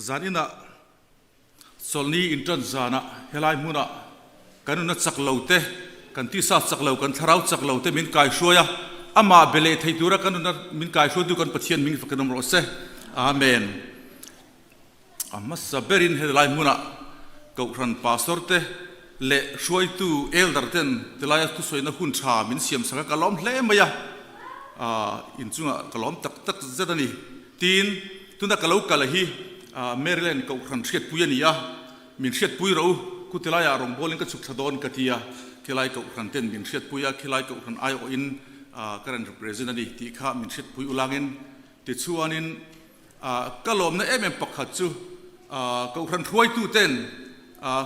Zaninah Chawlhni inṭan zanah helai hmunah kan nuna chak lo te, kan tisa chak lo, kan thlarau chak lo te min kaihruai a, amah be leh thei tura kan nuna min kaihruaitu kan Pathian hming fakin awm rawh se. Amen. A hmasa berin helai hmunah Kohhran Pastor te leh hruaitu Elder ten tilaia thusawiina hun tha min siam sak a, ka lawm hle mai a, inchungah ka lawm tak tak zet a ni. Tin, tuna ka lo kal hi Maryland Kohhran hriatpui a ni a, min hriatpui rawh u, khu tilaiah rawngbawlin ka chhuk thla dawn ka ti a, khilai Kohhran ten min hriatpui a, khilai Kohhran aiawhin ka rawn represent a ni tih kha min hriatpui ulangin tichuanin ka lawmna em em pakhat chu Kohhran hruaituten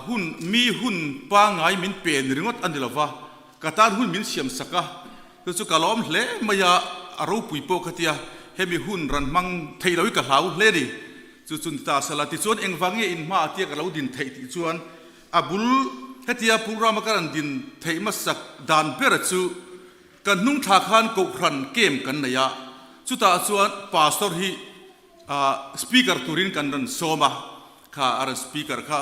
hun mi hun pangngai min pen ringawt a ni lova, Ka tan hun min siam sak a, chu chu ka lawm hle mai a, a ropui pawh ka tia, hemi hun ran hmang theih lo hi ka hlau hle ni. Chu chu ni ta sela, tichuan engvang nge in hma a tia ka lo din theih tih chuan a bul hetia Pulrama ka rawn din theih hmasak dan bera chu ka hnung thla khan Kohhran camp kan nei a, chutah chuan Pastor hi Speaker turin kan rawn sawm a, kha a rawn speaker kha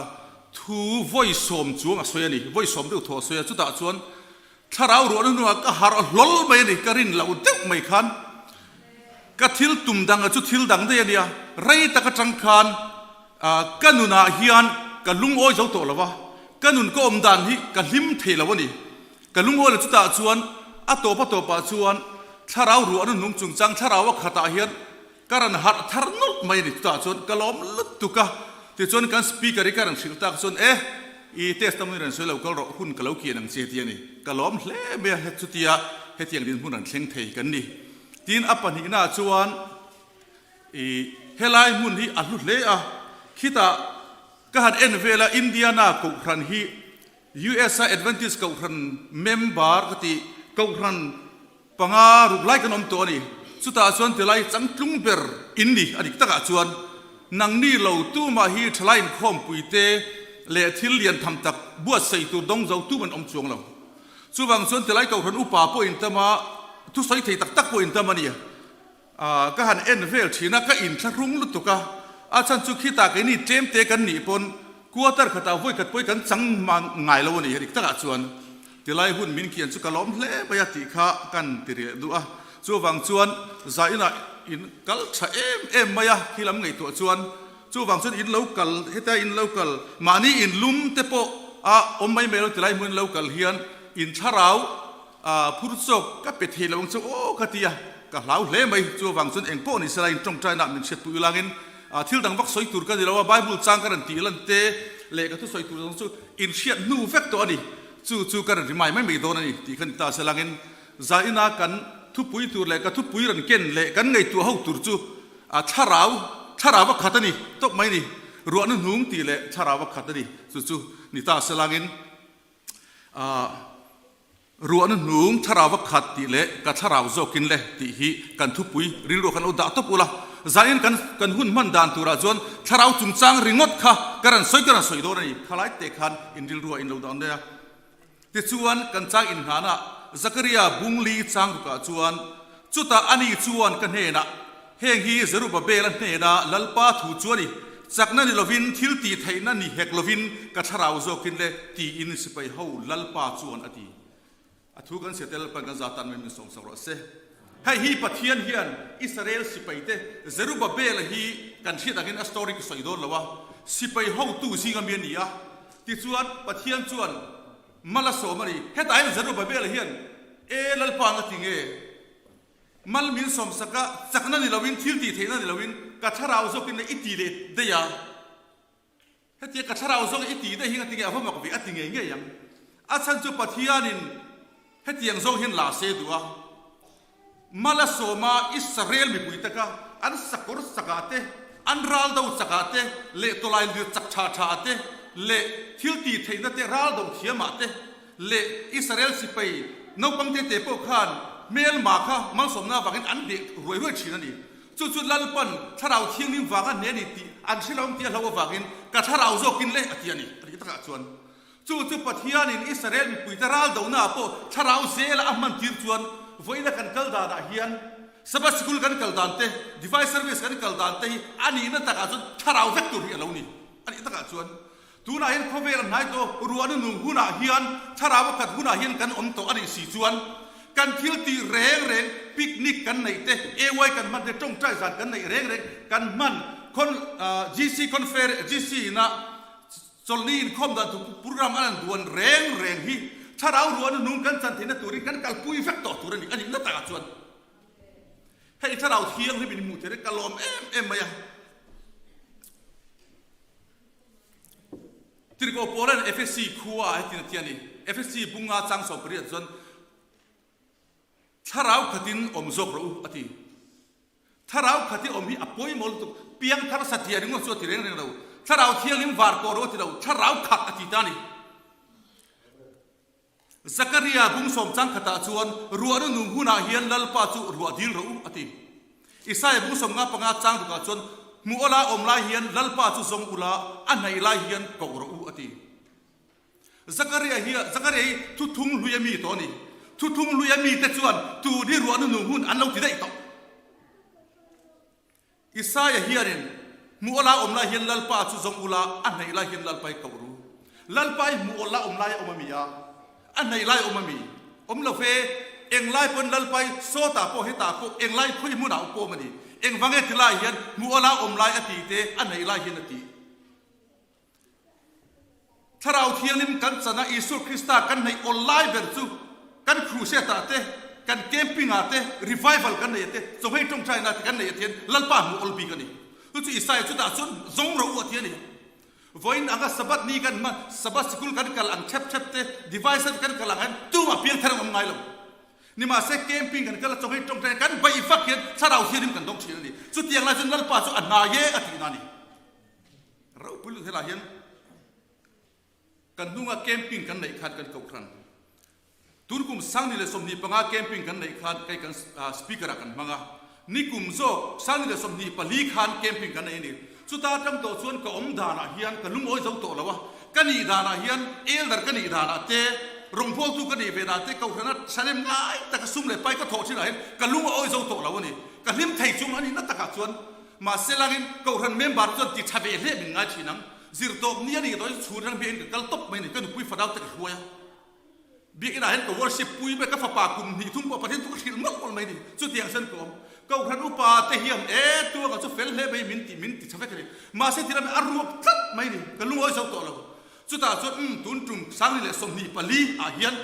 thu vawi sawm chuang a sawi a ni, vawi sawm deuh thaw a sawi a, chutah chuan thlarau ruahna hnuah ka harh hlawl mai a ni, ka rin loh deuh mai khan ka thil tum dang a chu thil dang daih a nia, rei tak atang khan ka nunah hian ka lungawi zo tawh lo va, ka nun ka awm dan hi ka hlim thei lo a ni, ka lungawi lo chutah chuan a tawp a tawpah chuan thlarau ruahna hnung chungchang thlarau a khatah hian Ka rawn harh thar nawlh mai a ni. Chutah chuan ka lawm lutuk a, tichuan kan speaker hi ka rawn hrilh tak chuan e, i testimony rawn sawi lo kal rawh, hun ka lo kian ang che ti a ni. Ka lawm hle mai a, chutia hetiang dinhmun rawn thleng thei kan ni. Tin, a pahnihnaah chuan i helai hmun hi a hlu hle a, khitah ka han en vel a, Indiana Kohhran hi USA Adventist Kohhran member ka tih Kohhran Panga ruk lai kan awm tawh a ni. Chutah chuan tilai changtlung ber in ni a dik takah chuan nangni lo tumah hi thalai inkhawmpui te leh thil lian tham tak buatsaih tur dawng zo tum an awm chuang lo. Chuvang chuan tilai kohhran upa pawh in tam a, thusawi thei tak tak pawh in tam a ni. Ka han en vel thin a, ka inthlahrung lutuk a, a chhan chu khitah keini tlem te kan nih pawn quarter khatah vawi khat pawhin kan chang ngai lo a ni dik takah chuan tilai hun min kian chu ka lawm hle mai a tih kha kan ti reh duh a, chuvang chuan zainah in kal tha em em mai a khi lam ngaihtuah chuan chuvang chuan in lo kal hetia in lo kal mahni in lum te pawh a awm mai mai lo tilai hmun in lo kal hian in thlarau A phur chawk ka pe thei lo ang chu aw ka ti a, ka hlau hle mai. Chu avang chuan eng pawh ni sela in tawngtaina min hriat pui ulangin thil dang vak sawi tur ka ni lo a, Bible chang ka rawn tih lan te leh ka thusawi tur zawng chu in hriat hnu vek tawh a ni. Chu chu ka rawn ri mai mai mai dawn a ni tih kha ni ta selangin zaina kan thupui tur leh ka thupui rawn ken leh kan ngaihtuah ho tur chu a thlarau thlarau a khat a ni tawp mai a ni. Ruahna hnung tih leh thlarau a khat a ni. Chu chu ni ta selangin a. Ruahna hnung thlarau a khat tih leh ka thlarau zawkin le tih hi kan thupui rilru khan lo dah tawp ula, zanin kan kan hun hman dan turah chuan thlarau chungchang ringawt kha ka rawn sawi ka rawn sawi dawn a ni, khalai te khan in rilruah in lo dah daih a. Tichuan kan chang innghanah Zakaria bungli chang rukah chuan chutah ani chuan ka hnenah Heng hi Zerubbabel-a hnena Lalpa thu chu a ni, Chakna ni lovin, thil tih theihna ni hek lovin ka thlarau zawkin le, tiin sipai ho Lalpa chuan a ti. A thu kan sia te Lalpa'n kan za tan mai min sawmsak rawh se. Hei hi Pathian hian Israel sipaite Zerubbabel-a hi kan hriat angin a story ka sawi dawn lo a, sipai hotu zinga mi a ni a, tichuan Pathian chuan mal a sawm a ni. Hetah hian Zerubbabel-a hian, E Lalpa nga ti nge? Mal min sawmsak a, chakna ni loin, thil tih theihna ni loin, ka thlarau zawkin le i ti leh daih a. Hetia ka thlarau zawk i ti daih hi ngatinge a va mak ve a ti ngei ngei ang. A chhan chu Pathianin hetiang zawng hian la se duh a. Mal a sawm a, Israel mipui taka an sakawr chakah te, an ral do chakah te, leh tawlai lir chak tha tha te, leh thil tih theihna te ral do thiamah te, leh Israel sipai naupang te te pawh khan hmelma kha malsawmna avangin an hneh ruai ruai thin a ni. Chu chu Lalpan thlarau thianghlim vanga hneh a ni tih an hre lo ang tih a hlo avangin ka thlarau zawkin le a ti a ni. A nih takah chuan chu chu Pathianin Israel mipuite ral donaah pawh thlarau zela a hman tir chuan vawiina kan kal danah hian. Sabbath sikul kan kal dan te, Divine Service kan kal dan te hi a nihna takah chuan thlarau vek tur hi a lo ni. A nih takah chuan tunah hian khawvel a hnai tawh ruahna nung hunah hian thlarau a khat hunah hian kan awm tawh a nih si chuan kan thil tih reng reng picnic kan neih te, AY kan hman te, tawngtai zan kan neih reng reng kan hman con GC confer GC ina Chawlhni inkhawm dan tur program an han duan reng reng hi thlarau ruahna nung kan chan theihna turin kan kalpui vek tawh tur a ni a nihna takah chuan hei thlarau thianghlim in hmuh theih hi ka lawm em em mai a. Tirhkoh Paula'n Efesi khua ah hetin a ti a ni, Efesi bunga chang 18 chuan thlarau khatin awm zawk rawh u a ti. Thlarau khat i awm hi a pawimawh lutuk, piangthar satliah ringawt chu a ti reng reng lo. Thlarau thianghlim var pawh rawh a ti lo, thlarau khat a ti ta a ni. Zakaria bungsawm chang khatah chuan, Ruahnu nung hunah hian Lalpa chu ruah dil rawh u, a ti. Isaia bungsawm 55 chang rukah chuan, Hmuh awla awm lai hian Lalpa chu zawng ula, a hnaih lai hian koh rawh u, a ti. Zakaria hi Zakaria hi thuthung hluia mi tawh a ni. Thuthung hluia mite chuan tun hi ruahna nung hun an lo ti daih tawh. Isaia hianin, Hmuh awla awm lai hian Lalpa chu zawng ula, a hnaih lai hian Lalpa hi koh ru. Lalpa hi hmuh awla awm lai a awm a mi a? A hnaih lai a awm a mi? Awm lo ve. Englai pawn Lalpa hi sawtah pawh hetah pawh englai khawi hmunah pawh awm a ni. Engvang nge ti lai hian hmuh awla awm lai a ti te, a hnaih lai hian a ti. Thlarau Thianghlim kan chana Isua Krista kan hnaih awl lai ber chu kan crusade ah te, kan camping ah te, revival kan neih ah te, chawhmei tawngtaina te kan neih ah te hian Lalpa hmuh awl bik a ni. Chu chu Isaia chutah chuan zawng rawh u a ti a ni. Vawiin anga Sabbath ni kan hman, Sabbath sikul kan kal ang thep thep te, device te kan kal ang hian tumah piangthar an awm ngai lo. Nimahse camping kan kal a, chawhmei tawngtaina kan baih vak hian Thlarau Thianghlim kan dawng thin a ni. Chutiang lai chuan Lalpa chu a hnai e a tihna a ni. Ropui lut helai hian kan hnunga camping kan neih khan kan kohhran tun kum 2025 camping kan neih khan kei kan speaker ah kan hmang a, nikum zawk 2024 khan camping kan nei a ni. Chuta atang tawh chuan ka awm danah hian ka lungawi zo tawh lo a, ka nih danah hian elder ka nih danah te, rawngbawltu ka nih ve dan te, kohhrana thanem ngai taka sum leh pai ka thawh thinah hian ka lungawi zo tawh lo a ni. Ka hlim thei chung a nih na takah chuan Mahse langin Kohhran member chuan ti tha ve hle min ngai thin ang. Zirtawp ni a nih tawhin chhun rang biakin ka kal tawp mai a ni. Ka nupui fanau te ka hruai a. Biakin ah hian ka worship pui mai, ka fapa kum hnih thum pawh Pathian chu ka hrilh mawlh mawlh mai a ni. Chutiang chuan ka awm. Kohhran upa te hian e tuanga chu fel hle mai min ti min ti tha vek a ni. Mahse ti lam hi a ruak tlat mai a ni. Ka lungawi zo tawh lo. Chutah chuan umm tun tum 2024 ah hian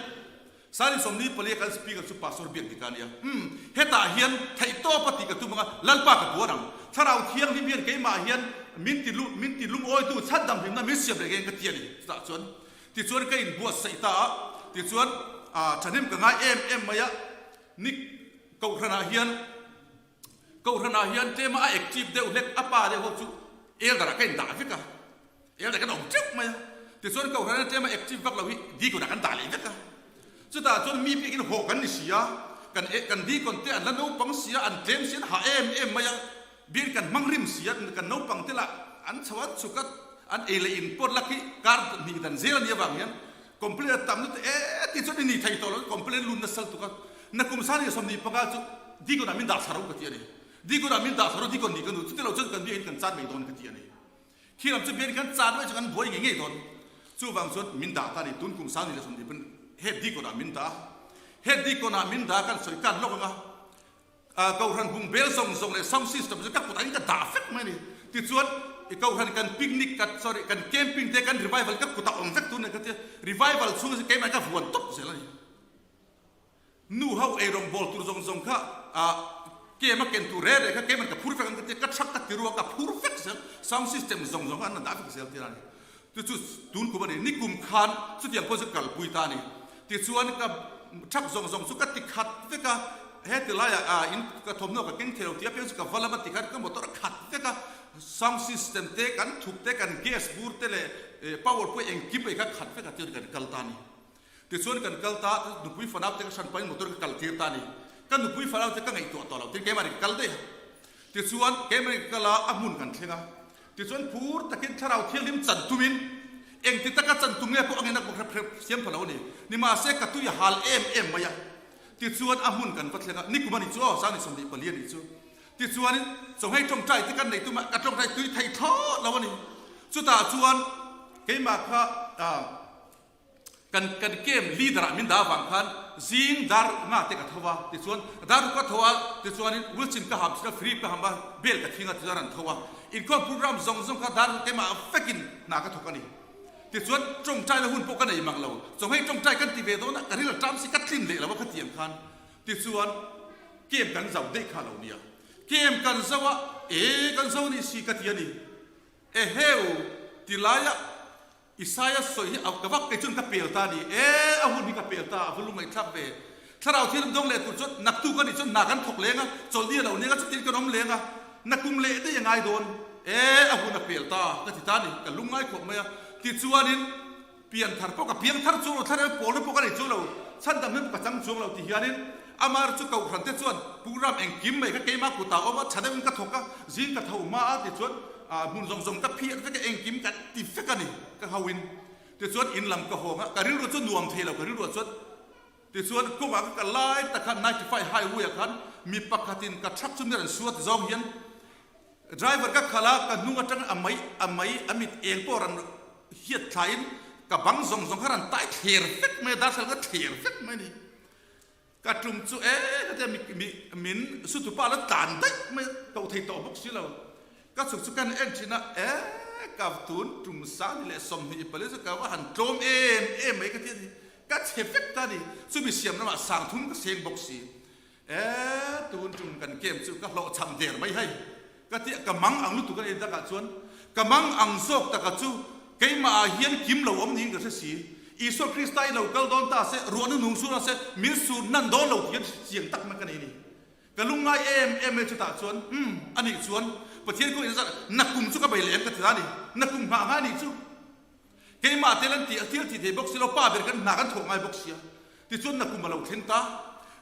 Sari 44 a kan speaker chu Pastor Biak Dika a nia. Umm, hetah hian theihtawp a tih ka tum anga Lalpa ka buan ang. Thlarau Thianghlim hian keimah hian min ti lu, min ti lungawitu chhandam hlimna min siam reng eng ka ti a ni. Chutah chuan tichuan ka inbuatsaih ta a, tichuan ah thahnem ka ngai em em mai a, ni Kohhranah hian Kohhranah hian tlema a active deuh hlek a pa deuh ho chu elder ah ka indah vek a, elder kan awm teuh mai a, tichuan Kohhran hian tlema active vak lo hi deacon ah kan dah leh vek a, chutah chuan mi biakin hawh kan ni si a, kan kan deacon te an la naupang si a, an tlem si an hah em em mai a, biakin kan hmang rim si a, kan naupang te lah an chho an chhuk a, an ei leh in pawt lak hi kar hnih dan zel a nih avang hian Complain a tam lutuk e ti chuan i ni thei tawh lo complain lut nasa lutuk a nakum 2025 chu Deacon ah min dah thla ro ka ti a ni Deacon ah min dah thla ro Deacon nih ka nu chuti lo chuan kan biakin kan chan mai dawn ka ti a ni khi lam chu biakin kan chan mai chu kan buai ngei ngei dawn chuvang chuan min dah ta a ni tun kum 2020 pawn he Deacon ah min dah a he Deacon ah min dah kan sawi kan lawk anga Kohhran bung bel zawng zawng leh sound system chu ka kutah in ka dah vek mai a ni. Tichuan i kohhran kan picnic kan sorry kan camping te kan revival ka kutah awm vek tur nen ka tia revival chhung chu keimah ka vuan tawp zel a ni. Nu ho eirawng bawl tur zawng zawng kha ah kem a ken tur reh reh kha keimah ka phur vek ang ka tia ka thak ka ti ruak a phur vek zel sound system zawng zawng kha an rawn dah vek zel tir a ni. Chu chu tun kum a ni. Nikum khan chutiang pawh chu kalpui ta a ni. Tichuan ka thak zawng zawng chu ka ti khat vek a, heti laiah ah in ka thawmhnaw ka keng thei lo tih apiang chu ka va lam a ti khan ka motor a khat vek a, sound system te kan thup te kan gas bur te leh power pawh engkim ei kha khat vek a tichuan kan kal ta a ni. Tichuan kan kal ta, nupui fanau te ka hran pahin motor ka kal tir ta a ni. Ka nupui fanau te ka ngaihtuah tawh lo tin keimahni ka kal daih a. Tichuan keimahni ka kal a, a hmun kan thleng a. Tichuan phur takin Thlarau Thianghlim chan tumin engti taka chan tum nge pawh a ngena ka hre siam pha lo a ni. Nimahse ka tui a hal em em mai a. Tichuan a hmun kan va thleng a, nikum a nih chu aw, 2024 a nih chu. Tichuanin chawnghei tawngtai te kan nei tum a, ka tawngtai tui thei thlawt lo a ni. Chutah chuan keimah kha kan kan camp leader ah min dah avang khan zing dar nga te ka tho a, tichuan dar ruk ka tho a, tichuanin Wilson ka ham thin a, Philip ka ham a, bell ka thing a tichuan an tho a. Inkhawm program zawng zawng kha dar ruk keimah vekin hna ka thawk a ni. Tichuan tawngtai la hun pawh ka nei mang lo, chawnghei tawngtai kan ti ve dawn a, ka ril a ṭam si ka tlin leh lo a khatiang khan. Tichuan kem kan zo daih kha lo nia, kem kan zo a, e kan zo ni si ka ti a ni. Eheu ti laia Isaia sawi hi ka vak kei chuan ka pel ta a ni, e a hun hi ka pel ta, a va lungngaihthlak ve. Thlarau thianghlim dawng leh tur chuan naktuk a nih chuan hna kan thawk leng a, chawlhni a lo nia chutin kan awm leng a, nakum leh daih a ngai dawn, e a hun a pel ta ka ti ta a ni, ka lungngai khawp mai a. Tichuanin pian thar pawh ka piang thar chuang lo, thlarau pawlna pawh ka nei chuang lo, chhandam hlim ka chang chuang lo ti hianin amar chu kohhran te chuan program engkim mai kha keimah kutah a awm a, tha deuhin ka thawk a, zing ka tho hma a tichuan hmun zawng zawng ka phiat vek a, engkim ka ti vek a ni ka hauin. Tichuan in lam ka hawng a, ka rilru chu nuam thei lo, ka rilruah chuan Tichuan kawngah ka kal lai tak khan 95 highway ah khan mi pakhatin ka truck chu mi rawn su a ti zawng hian driver ka khalh a, ka hnung atang a mei a mei a mit eng pawh rawn hiat thlaiin ka bang zawng zawng kha rawn tai thler vek mai a, darthlalang kha thler vek mai a ni. Ka tum chu e ka tia mi mi min sutupa la tlan daih mai a, koh thei tawh bawk si lo. Ka chhuk chu kan en thin a, e ka tun tum 2024 chu ka va han tlawm em em mai ka ti a ni. Ka chhe vek ta ni, chumi siam lamah sangthum ka seng bawk si. E, tun tum kan camp chu ka hlawhchham der mai hei. Ka ti a, ka mang ang lutuk a ni takah chuan ka mang ang zawk taka chu keimah ah hian kim lo awm niin ka hre si. Isua Krista i lo kal dawn ta se, ruahna nung sur a se, min sur hnan dawn lo tih hian chiang tak mai ka nei a ni. Ka lungngai em em mai chutah chuan, Umm, anih chuan Pathian kawngin zat nakum chu ka bei leh em ka ti ta a ni, nakum nghah ngai anih chu. Keimah tel an tih a thil tih thei bawk si lo, pa ber kan hna kan thawh ngai bawk sia. Tichuan nakum a lo thleng ta.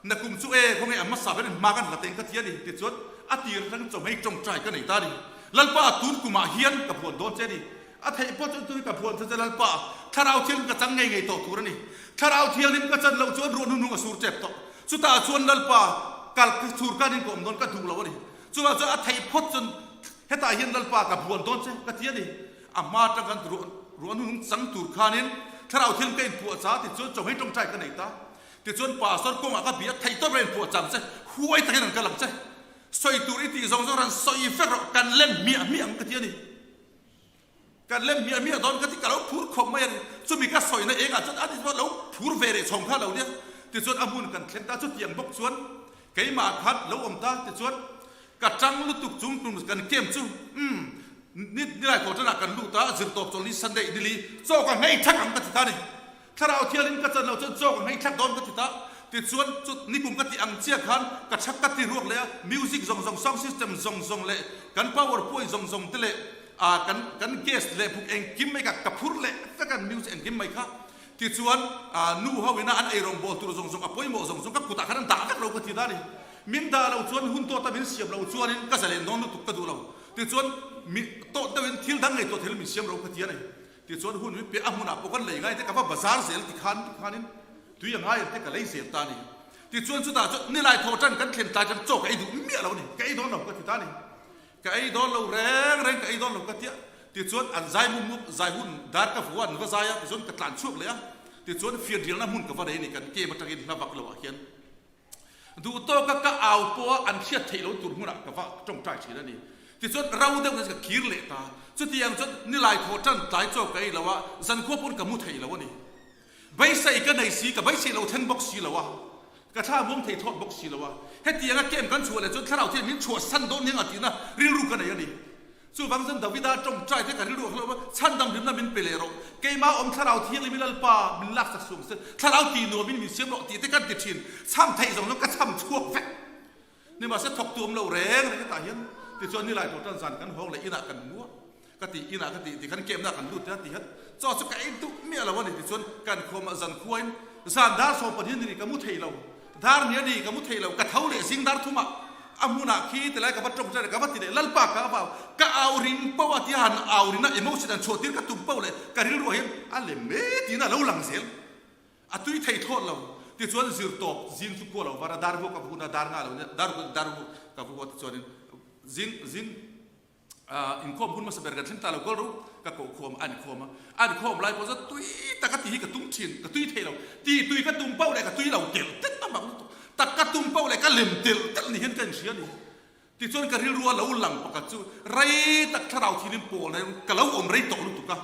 Nakum chu e, khawnge a hmasa berin hma kan la teng ka ti a ni. Tichuan a tir atang chawhmei tawngtai ka nei ta a ni. Lalpa a tun kumah hian ka buan dawn che a ni. A theih pawh chuan tui ka buan che che Lalpa, Thlarau Thianghlim ka chang ngei ngei tawh tur a ni. Thlarau Thianghlim ka chan loh chuan ruah hnuhnung a sur tep tawh. Chutah chuan Lalpa, kal tur kanin ka awm dawn ka duh lo a ni. Chuvang chuan a theih phawt chuan hetah hian Lalpa ka buan dawn che ka ti a ni. A hma atang khan ruah ruah hnuhnung chang tur khanin thlarau thil ka inpuah cha tichuan chawhmei tawngtai ka nei ta. Tichuan pastor kawngah ka bia theih tawp reng inpuah chang che, huai takin an kal ang che. Sawi tur i tih zawng zawng ran sawi vek rawh, kan lem hmiah hmiah ang ka ti a ni. Kan lem hmiah hmiah dawn ka ti, ka lo phur khawp mai a ni. Chumi ka sawina engah chuan ani chuan lo phur ve reh chhawng kha lo nia. Tichuan a hmun kan thleng ta, chutiang bawk chuan keimah khan lo awm ta. Tichuan Ka tang lutuk chung tum kan camp chu umm ni nilai tawh tanah kan lut a, zirtawp chawlh ni Sunday nili chaw ka nghei thak ang ka ti ta ni. Thlarau thialin ka chan loh chuan chaw ka nghei thak dawn ka ti ta. Tichuan chu nikum ka tih ang chiah khan ka thak ka ti ruak leh a, music zawng zawng sound system zawng zawng leh kan power point zawng zawng te leh ah kan kan guest leh buk engkim mai ka ka phur leh vek a music engkim mai kha. Tichuan ah nu ho ina an eirawng bawl tur zawng zawng a pawimawh zawng zawng ka kutah khan an dah vek lo ka ti ta ni. Min dah loh chuan hun tawta min siam loh chuanin ka zalen dawn lutuk ka duh lo. Tichuan mi tawt deuhin thil dang ngaihtuah theihin min siam ro ka ti a ni. Tichuan hun min pe a hmunah pawh kan lei ngai te ka va bazar zel ti khan ti khanin tui a ngai ang te ka lei zel ta a ni. Tichuan chutah chuan nilai thaw tan kan thlen tlai chuan chaw ka ei duh miah lo a ni, ka ei dawn lo ka ti ta a ni. Ka ei dawn lo reng reng ka ei dawn lo ka tia. Tichuan an zai mup mup zai hun dar ka vu a an va zai a tichuan ka tlan chhuak leh a. Tichuan fianrialna hmun ka va nei a ni kan game atangin hla vak loah hian. Duh tawka ka au pawha an hriat theih lo tur hmunah ka va tawngtai thin a ni. Tichuan ro deuh in ka kir leh ta. Chutiang chuan nilai thaw tan tlai chaw ka ei lo a, zankhua pawn ka mu thei lo a ni. Beisei ka nei si, ka beisei lo thleng bawk si lo a, ka thla muang thei thawt bawk si lo a. Hetianga camp kan chhuah leh chuan thlarau thian min chhuahsan dawn nia tihna rilru ka nei a ni. Chuvang chuan Davida tawngtai te ka rilru a hlauh a, chhandam hlimna min pe leh rawh, keimah awm thlarau thianghlim i Lalpa min laksak suang se, thlarau tih nuamin min siam rawh tih te kan ti thin, chham theih zawng zawng ka chham chhuak vek. Nimahse thawktu awm lo reng reng hetah hian tichuan nilai tawh tan zan kan hawng leh inah kan mu a, ka tih inah ka tih tikhan kemna kan lut te a ti hian chaw chu ka ei duh miah lo a ni tichuan kan khawmah zan khuain zan dar 12 ni ri ka mu thei lo. Dar ni a ni, ka mu thei lo, ka tho leh zing dar thumah a hmunah khi tilai ka va tawngtai leh ka va ti leh, Lalpa ka va au, ka au ring poh a tia han au rinna emotion an chhuah tir ka tum poh leh ka rilruah hian a lem e tiin a lo lang zel, a tui thei thlawt lo. Tichuan zirtawp zing chu khua lo var a, dar vuak ka va hun a, dar nga lo nia, dar dar vuak ka va huat tichuanin zing zing inkhawm hun hmasa ber kan thleng ta lo kal ru ka koh khawm a, a inkhawm a, a inkhawm lai pawh chuan tui taka tih hi ka tum thin, ka tui thei lo, ti tui ka tum pauh leh ka tui lo telh telh a mak lutuk, tak ka tum pauh leh ka lem telh telh ni hian ka inhria a ni. Tichuan ka rilru a lo lang pakhat chu rei tak thlarau thilin pawl na ka lo awm rei tawh lutuk a.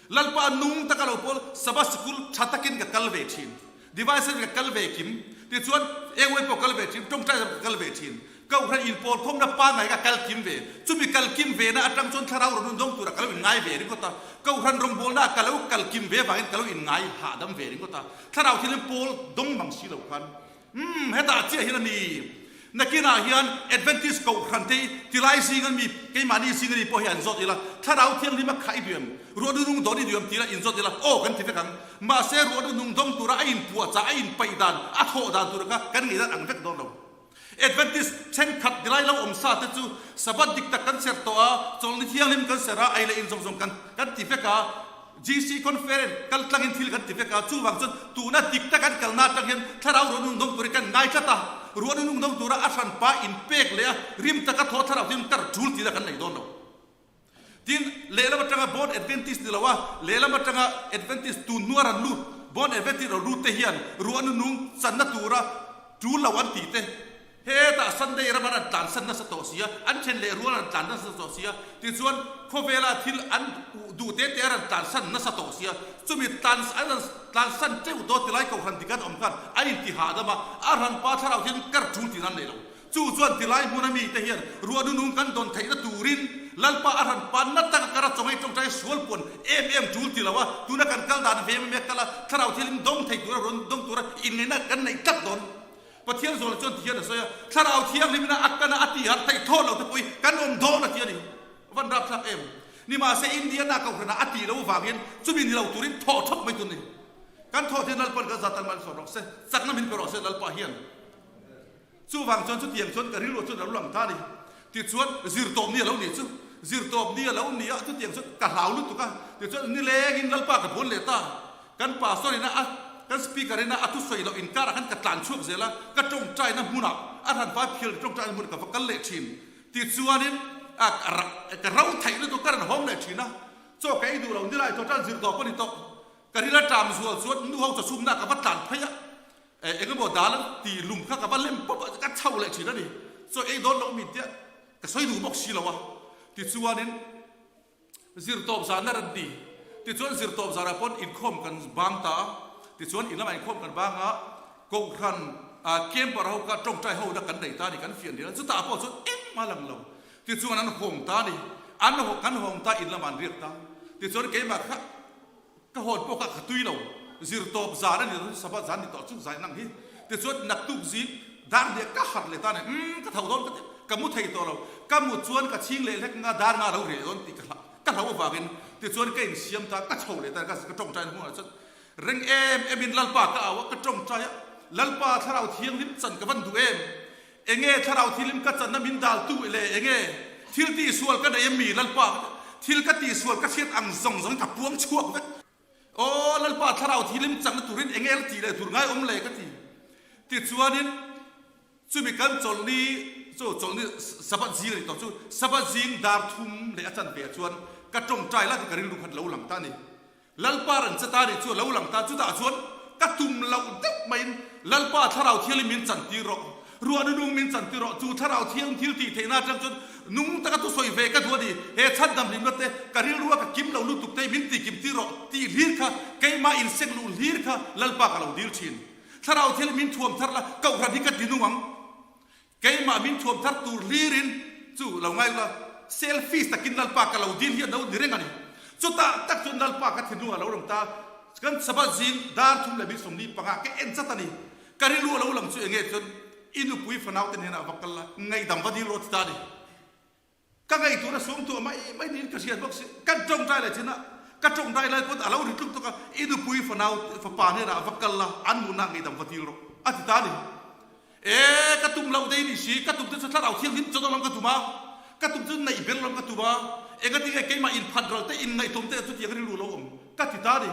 Lalpa nung taka lo pawl Sabbath sikul tha takin ka kal ve thin. Divine Service ka kal ve kim. Tichuan Engway pawh kal ve thin, tawngtai lam ka kal ve thin. Kohhran inpawl khawmna pangngai ka kal kim ve. Chumi kal kim ve na atang chuan thlarau rawn dawng tura ka lo inngai ve ringawt a. Kohhran rawngbawlna ah ka lo kal kim ve vangin ka lo inngai hahdam ve ringawt a. Thlarau thilin pawl dawng mang si lo khan Umm, hetah chiah hian a ni. Nakinah hian Adventist Kohhran te hi tilai zing a mi, keimahni zing a ni pawh hi an zawt ila, Thlarau Thianghlim a khah i duam, ruahnu nung dawn i duam ti ila inzawt ila, aw kan ti vek ang. Mahse ruahnu nung dawng tura a inpuahchah, a inpaih dan, a thawh dan tur kha kan ngaihdan ang vek dawn lo. Adventist thenkhat tilai lo awm sa te chu Sabbath dik tak kan serh tawh a, Chawlhni Thianghlim kan serh a, ei leh in zawng zawng kan kan ti vek a, GC Conference kal tlangin thil kan ti vek a, chuvang chuan tuna dik tak an kalna atang hian thlarau ruah nung dawng turin kan ngai tlat a, ruah nung dawng tura a hranpa inpek leh a rim taka thaw thlarau hian kar tul tihna kan nei dawn lo. Tin, lehlam atanga Born Adventist ni lo a, lehlam atanga Adventist tun hnua ran lut, Born Adventist ro lut te hian ruah nung channa tura tul lo an tih te, Hetah Sunday ram an rawn tlansan nasa tawh si a, an then leh rual an rawn tlan nasa tawh si a, tichuan khawvela thil an uh duh te te a rawn tlansan nasa tawh si a, chumi tlan an rawn tlansan teuh tawh tilai kohhran dik an awm khan an inti hahdam a, a hranpa thlarau hian kar tul tih an nei lo. Chu chuan tilai hmuna mite hian ruahnu nung kan dawn theihna turin Lalpa a hranpa na taka kar a chawngei tawngtai sual puan em em tul ti lo a, tuna kan kal dan ve em em kal a, thlarau thil dawng thei tura rawn dawng tura inngaihna kan neih tlat dawn. Pathian zawhna chuan ti hian a sawi a, Thlarau Thianghlimina a kana a tihar theih thaw lo te pawh hi kan awm dawn a ti a ni. Van rapthlak em? Nimahse Indiana kohhranah a tih lo vangin chumi ni lo turin thawh thawk mai tur ni. Kan thawh hian Lalpa'n kan zatan mal sawn rawh se, chakna min pe rawh se Lalpa hian. Chuvang chuan chutiang chuan ka rilruah chuan a lo lang ta a ni. Tichuan zirtawpni a lo nih chu. Zirtawpni a lo ni a, chutiang chuan ka hlau lutuk a. Tichuan nilengin Lalpa ka buan leh ta. Kan pastor ina a kan speaker ina a thusawi loh inkarah khan ka tlan chhuak zel a, ka tawngtaina hmunah a hranpa phial tawngtaina hmunah ka va kal leh thin. Tichuanin a ka ro theih lutuk ka rawn hawng leh thin a, chaw ka ei duh lo nilai tawh tan zir tawh pawh ni tawh. Ka ril a ṭam zual chuan nu ho chawchhumna ka va tlan phei a, eng emaw dal an ti lum kha ka va lem pawp a, ka chho leh thin a ni. Chaw ei dawn loh min tia ka sawi duh bawk si lo a. Tichuanin. Zirtawp zan a rawn ti. Tichuan zirtawp zanah pawn inkhawm kan bang ta a, tichuan in lamah inkhawm kan bang a, Kohhran camper ho kha tawngtai ho na kan nei ta a ni, kan fian rih a, chutah pawh chuan engmah a lang lo. Tichuan an hawng ta a ni, an kan hawng ta in lamah an riak ta. Tichuan keimah kha Ka hawn pawh kha ka tui lo. Zirtawp zan a ni lo, Sabbath zan ni tawh chu zai nang hi. Tichuan naktuk zing dar hniah ka harh leh ta nen, umm ka tho dawn ka ti, ka mu thei tawh lo. Ka mut chuan ka chhing leh hlek nga dar nga lo reh dawn tih ka hlah, ka hloh avangin tichuan ka insiam ta, ka chho leh ta, ka tawngtai na hmunah chuan reng em em in Lalpa ka au a, ka tawngtai a, Lalpa thlarau thianghlim chan ka van duh em? Enge thlarau thilim ka channa min dal tu le enge thil tihsual ka nei em mi Lalpa ka ti thil ka tihsual ka hriat ang zawng zawngin ka puang chhuak vek aw Lalpa thlarau thilim chakna turin enge la tih leh tur ngai awm le ka ti tichuanin chumi kan chawlhni chu chawlhni Sabbath zing a ni tawh chu Sabbath zing dar thum leh a chan ve ah chuan ka tawngtai la tih ka rilru khan lo lang ta a ni. Lalpa ran che ta nih chu a lo lang ta, chutah chuan ka tum loh deuh maiin Lalpa Thlarau Thiangin min chantir rawh, ruah nunung min chantir rawh, chu Thlarau Thiang thil tih theihna atang chuan nung taka thusawi ve ka duh a ni, he chhandam hlimna te ka rilrua ka kim lo lutuk te min tih kim tir rawh tih hlir kha keimah insek luh hlir kha Lalpa ka lo dil thin. Thlarau Thiangin min thuam thar la, Kohhran hi ka ti nung ang. Keimah min thuam thar tur hlirin chu lo ngai ula, selfish takin Lalpa ka lo dil hi a no ni reng a ni. Chutah tak chuan Lalpa ka thinlung a lo lang ta, kan Sabbath zing dar thum leh min 45 ka en chat a ni. Ka rilru a lo lang chu enge chuan i nupui fanau te hnenah va kal la, ngaihdam va dil rawh ti ta a ni. Ka ngaihtuahna sawm tuah mai mai niin ka hriat bawk si. Kan tawngtai leh chin a, ka tawngtai lai pawn a lo ri tluk tluk a, i nupui fanau fapa hnenah va kal la, an hmuhna ngeihdam va dil rawh, a ti ta a ni. E, ka tum loh dei ni si, ka tum te chu thlarau thianghlim chaw lam ka tum a, ka tum chu neih ber lam ka tum a, engatinge keimah inphat ral te, inngaihtuam te chutiang rilru lo awm, ka ti ta a ni.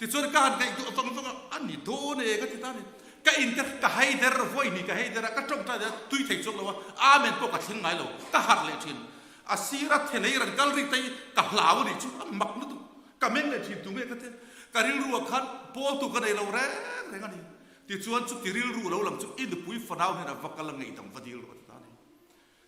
Tichuan ka han ngaihtuah vang vang a, a ni dawn e ka ti ta a ni. Ka in te ka hei der vawi ni ka hei der a, ka tawngtai der a, tui thei chuang lo a, Amen pawh ka thleng ngai lo, ka harh leh thin. A sira thelei rawn kal rik te hi ka hlau a nih chu, a mak lutuk. Ka meng leh thin tu nge ka ti a, ka rilruah khan pawltu ka nei lo reng reng a ni. Tichuan chuti rilru lo lang chu i nupui fanau hnenah va kal a ngaihdam va dil rawh a ti ta a ni.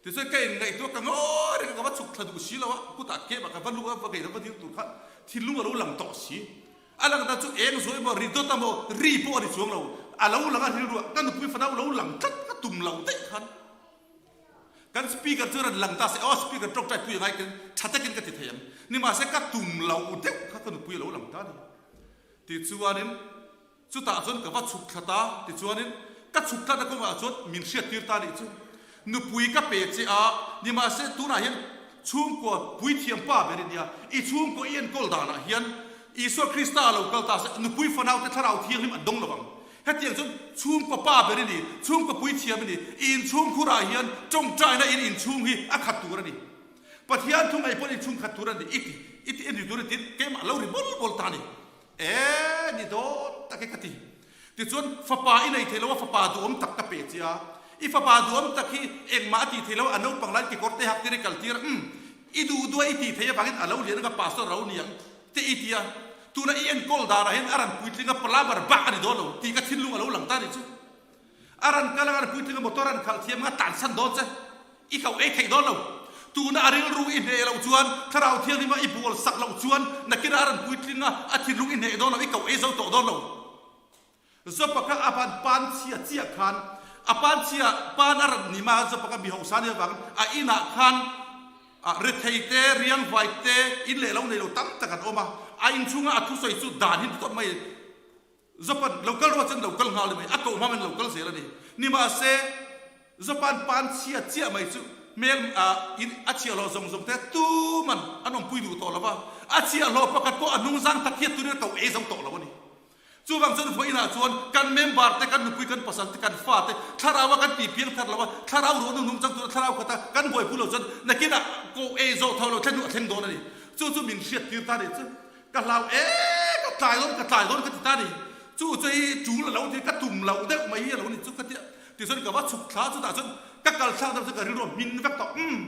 Tichuan ka inngaihtuah ka ngawi reng a, ka va chhuk thla duh si lo a, kutah kemah ka va lu a, va ngaihdam va dil tur kha thinlung a lo lang tawh si. A lang dan chu eng zuai maw, ri dawt a maw, ri pawh a ni chuang lo. A lo lang a rilruah ka nupui fanau lo lang tlat ka tum lo daih khan kan speaker chu rawn lang ta se, aw speaker tawngtai pui angai ken tha takin ka ti thei ang. Nimahse ka tum lo deuh kha ka nupui a lo lang ta a ni. Tichuanin. Chutah chuan ka va chhuk thla ta, tichuanin ka chhuk tlatna kawngah chuan min hriattir ta nih chu. Nupui ka pe che a, nimahse tunah hian chhungkua puithiam pa ber i nia, i chhungkua i enkawl danah hian Isua Krista a lo kal ta se, nupui fanaute thlarau thianghlim an dawng lo ang. Hetiang chuan chhungkua pa ber i ni, chhungkua puithiam i ni, i inchhungkhurah hian tawngtaina in inchhung hi a khat tur a ni. Pathian thu ngaih pawhin inchhung khat tur a ni, i ti, i ti, i ni tur i tiin keimah lo ri bawl bawl ta a ni. E, ni dawn tak e ka ti. Tichuan, fapa i nei thei lo a, fapa duhawm tak ka pe che a. I fapa duhawm tak hi engmah a ti thei lo a, a naupang laiin kekawr te hak tir i kal tir a, umm, i duh duh a i tih theih avangin a lo lian anga pastor a lo ni ang te i ti a. Tuna i enkawl danah hian a ran puitling a, palabar bak a ni dawn lo tih ka thinlung a lo lang ta a nih chu. A ran kal anga ran puitling a motor a ran khalh thiam anga tansan dawn che i ko ei theih dawn lo. Tuna a rilru i hneh loh chuan Thlarau Thianghlim a i bual sak loh chuan nakinah a ran puitling a a thinlung i hneh dawn lo i ko ei zo tawh dawn lo. Zopa kha a van pan chhia chiah khan a pan chhia pan a ran ni ma Zopa kha mi hausa nia vangin a inah khan rethei te riangvai te in leh lo nei lo tam tak an awm a a inchhunga a thusawi chu dan hi ni tawp mai. Japan lo kal ruat chuan lo kal nghal a ni mai, a koh hma in lo kal zel a ni. Nimahse, Japan pan chhia chiah mai chu hmel in a chhiahhlawh zawng zawng te tuman an awmpui duh tawh lo va, a chhiahhlawh pakhat pawh a hnungzang tak hiat turin a koh ei zo tawh lo a ni. Chuvang chuan vawiinah chuan kan member te, kan nupui, kan pasal te, kan fa te thlarau a kan tih piang thar lo a, thlarau ruah nung nung chang tura thlarau khata kan buaipui lo chuan nakinah koh ei zawh tho lo thlen hnu a thleng dawn a ni. Chu chu min hriattir ta a nih chu. Ka hlau e, ka tlai dawn, ka tlai dawn ka ti ta ni. Chu chu hi tul a lo ti, ka tum loh deuh mai hi a lo ni chu ka ti a. Tichuan ka va chhuk thla chutah chuan ka kal thlak deuh chuan ka rilru a hmin vek tawh. Umm,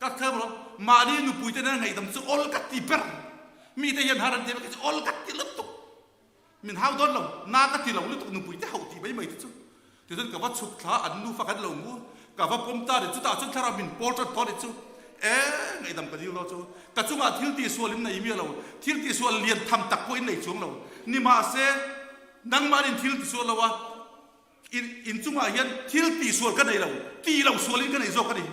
ka thleng rawh, mahni nupui te nena ngaihdam chu awl ka ti ber. Mite hian har an ti mai, awl ka ti lutuk. Min hau dawn lo, na ka ti lo lutuk nupui te hauh tih mai mai te chu. Tichuan ka va chhuk thla, an nufa kan lo mu, ka va pawm ta ri, chutah chuan thlarau min pawl tan tawh ri chu. E, ngaihdam ka dil lo chu. Ka chungah thil tihsual in nei miah lo, thil tihsual lian tham tak pawh in nei chuang lo. Nimahse, nangmahnin thil tisual lo a, In in chungah hian thil tihsual ka nei lo, tih loh sualin ka nei zawk a ni.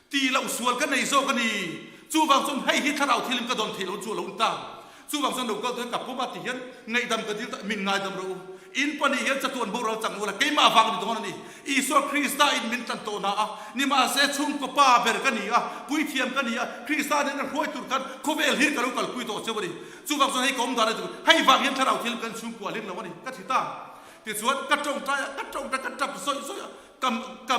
Tih loh sual ka nei zawk a ni. Chuvang chuan hei hi thlarau thilim ka dawn theih loh chu a lo ni ta. Chuvang chuan lo kal turin ka pawm a ti hian ngaihdam ka dil ta, min ngaidam rawh u. In pahnih hian chatuan boral chang ula, keimah vang ni dawn a ni. Isua Krista in min tlan tawh na a, nimahse chhungkaw pa ber ka ni a, puithiam ka ni a, Krista nena hruai tur khan khawvel hi ka lo kalpui tawh cheu a ni. Chuvang chuan hei ka awm dan a ti, hei vang hian thlarau thilim kan chhungkua hlim lo a ni, ka thi ta. Tichuan ka tawngtai a, ka tawngtai ka tap zawih zawih a, ka ka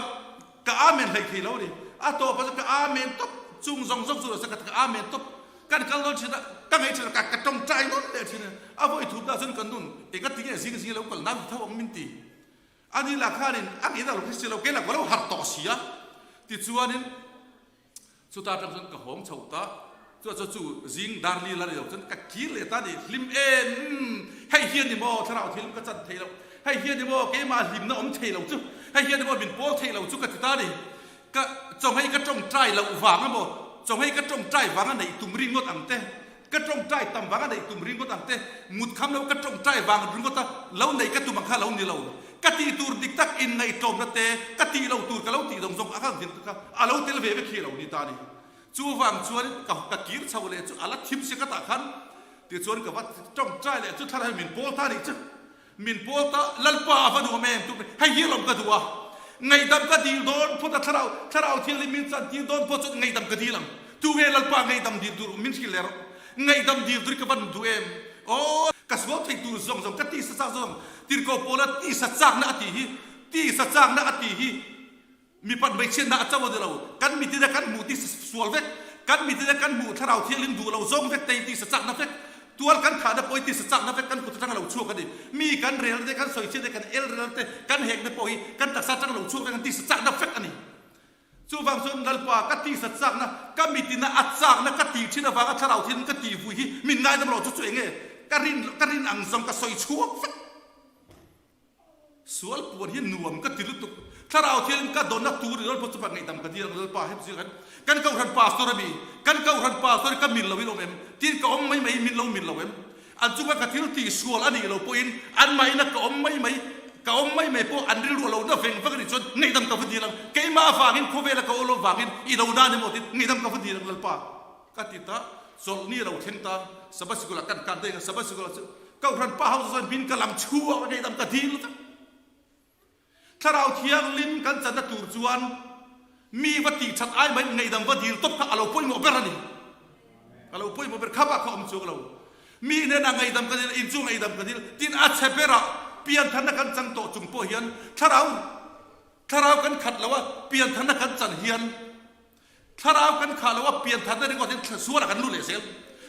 ka amen hlei thei lo a ni. A tawpah chuan ka amen tawp, chung zawng zawng chu lo se ka ka amen tawp. Kan kal dawn thin a, ka ngei thin a, ka ka tawngtai nawn leh thin a. A vawi thum ta chuan ka nun, eng a ti nge zing zing a lo kal nan tho ang min ti. Ani lah khanin a ngei dah lo khi si lo, kei lah ka lo harh tawh si a. Tichuanin. Chuta atang chuan ka hawng chho ta, chua chu chu zing dar li la ni lo chuan ka kir leh ta ni, hlim em umm hei hian ni maw thlarau thil ka chan thei lo, hei hian ni maw keimah hlimna awm thei lo chu, hei hian ni maw min pawl thei lo chu ka ti ta ni, ka chawhmei ka tawngtai loh vang a maw, chawhmei ka tawngtai vang a neih tum ringawt ang te, ka tawngtai tam vang a neih tum ringawt ang te, mut kham lo ka tawngtai vang ringawt a lo neih ka tum ang kha lo ni lo. Ka tih tur dik tak inngaihtlawmna te, ka tih loh tur ka lo tih zawng zawng a kal ding kha a lo tel ve vek hi a lo ni ta a ni. Chuvang chuan ka ka kir chho leh chu a la thim si ka tah khan tichuan ka va tawngtai leh chu thlarau min pawl ta a nih chu. Min pawl ta Lalpa a va nuam em tum hei hi alawm ka duh a, ngaihdam ka dil dawn phawt a thlarau thlarau thianghlim min chan tir dawn phawt chuan ngaihdam ka dil ang. Tunge Lalpa ngaihdam dil tur min hrilh leh rawh. Ngaihdam dil tur hi ka van duh em? Aw, ka sual thei tur zawng zawng, ka tisa chak zawng zawng, tirhkoh Paula tisa chakna a tih hi, tisa chakna a tih hi mipat hmeichhiatna a cho a ni lo. Kan mitin a kan hmuh tisa sual vek, kan mitin a kan hmuh thlarau thianghlim duh lo zawng vek te hi tisa chakna vek. Tual kan thahna pawh hi tisa chakna vek kan kut atanga lo chhuak a ni. Mi kan relna te, kan sawichhiat te, kan el relna te, kan hekna pawh hi kan taksa atanga lo chhuak vek an tisa chakna vek a ni. Chuvang chuan Lalpa ka tisa chakna, ka mitina a chakna ka tih thin avanga thlarau thil ka tih vui hi min ngaidam rawh chu chu eng nge ka rin ka rin ang zawng ka sawi chhuak vek. Sual puan hi nuam ka ti lutuk. Thlarau thialim ka dawnna tur i Lalpa chupa ngaihdam ka dil ang Lalpa hep zir khan kan kohhran pastor a mi kan kohhran pastor hi ka mil lo in awm em tin ka awm mai mai min lo mil lo em an chunga ka thil tih sual a nih lo pawhin an mahina ka awm mai mai ka awm mai mai pawh an rilru a lo na veng vek a nih chuan ngaihdam ka va dil ang keimah avangin khawvela ka awl avangin i lo nan emaw tin ngaihdam ka va dil ang Lalpa Ka ti ta, chawlhni a lo thleng ta, Sabbath sikul ah kan kan daih ang, Sabbath sikul ah chu Kohhran pa ho chuan min ka lam chhuak a ngeihdam ka dil vek. Thlarau Thianghlim kan channa tur chuan mi va tih that ai mai ngeihdam va dil tawp kha a lo pawimawh ber a ni. A lo pawimawh ber, kha bak kha awm chuang lo. Mi hnenah ngeihdam ka dil, in chu ngeihdam ka dil, tin a chhe berah piantharna kan chang tawh chung pawh hian thlarau thlarau kan khat lo a, piantharna kan chan hian Thlarau kan khah lo a, piantharna ringawt hian thlasualah kan lut leh zel.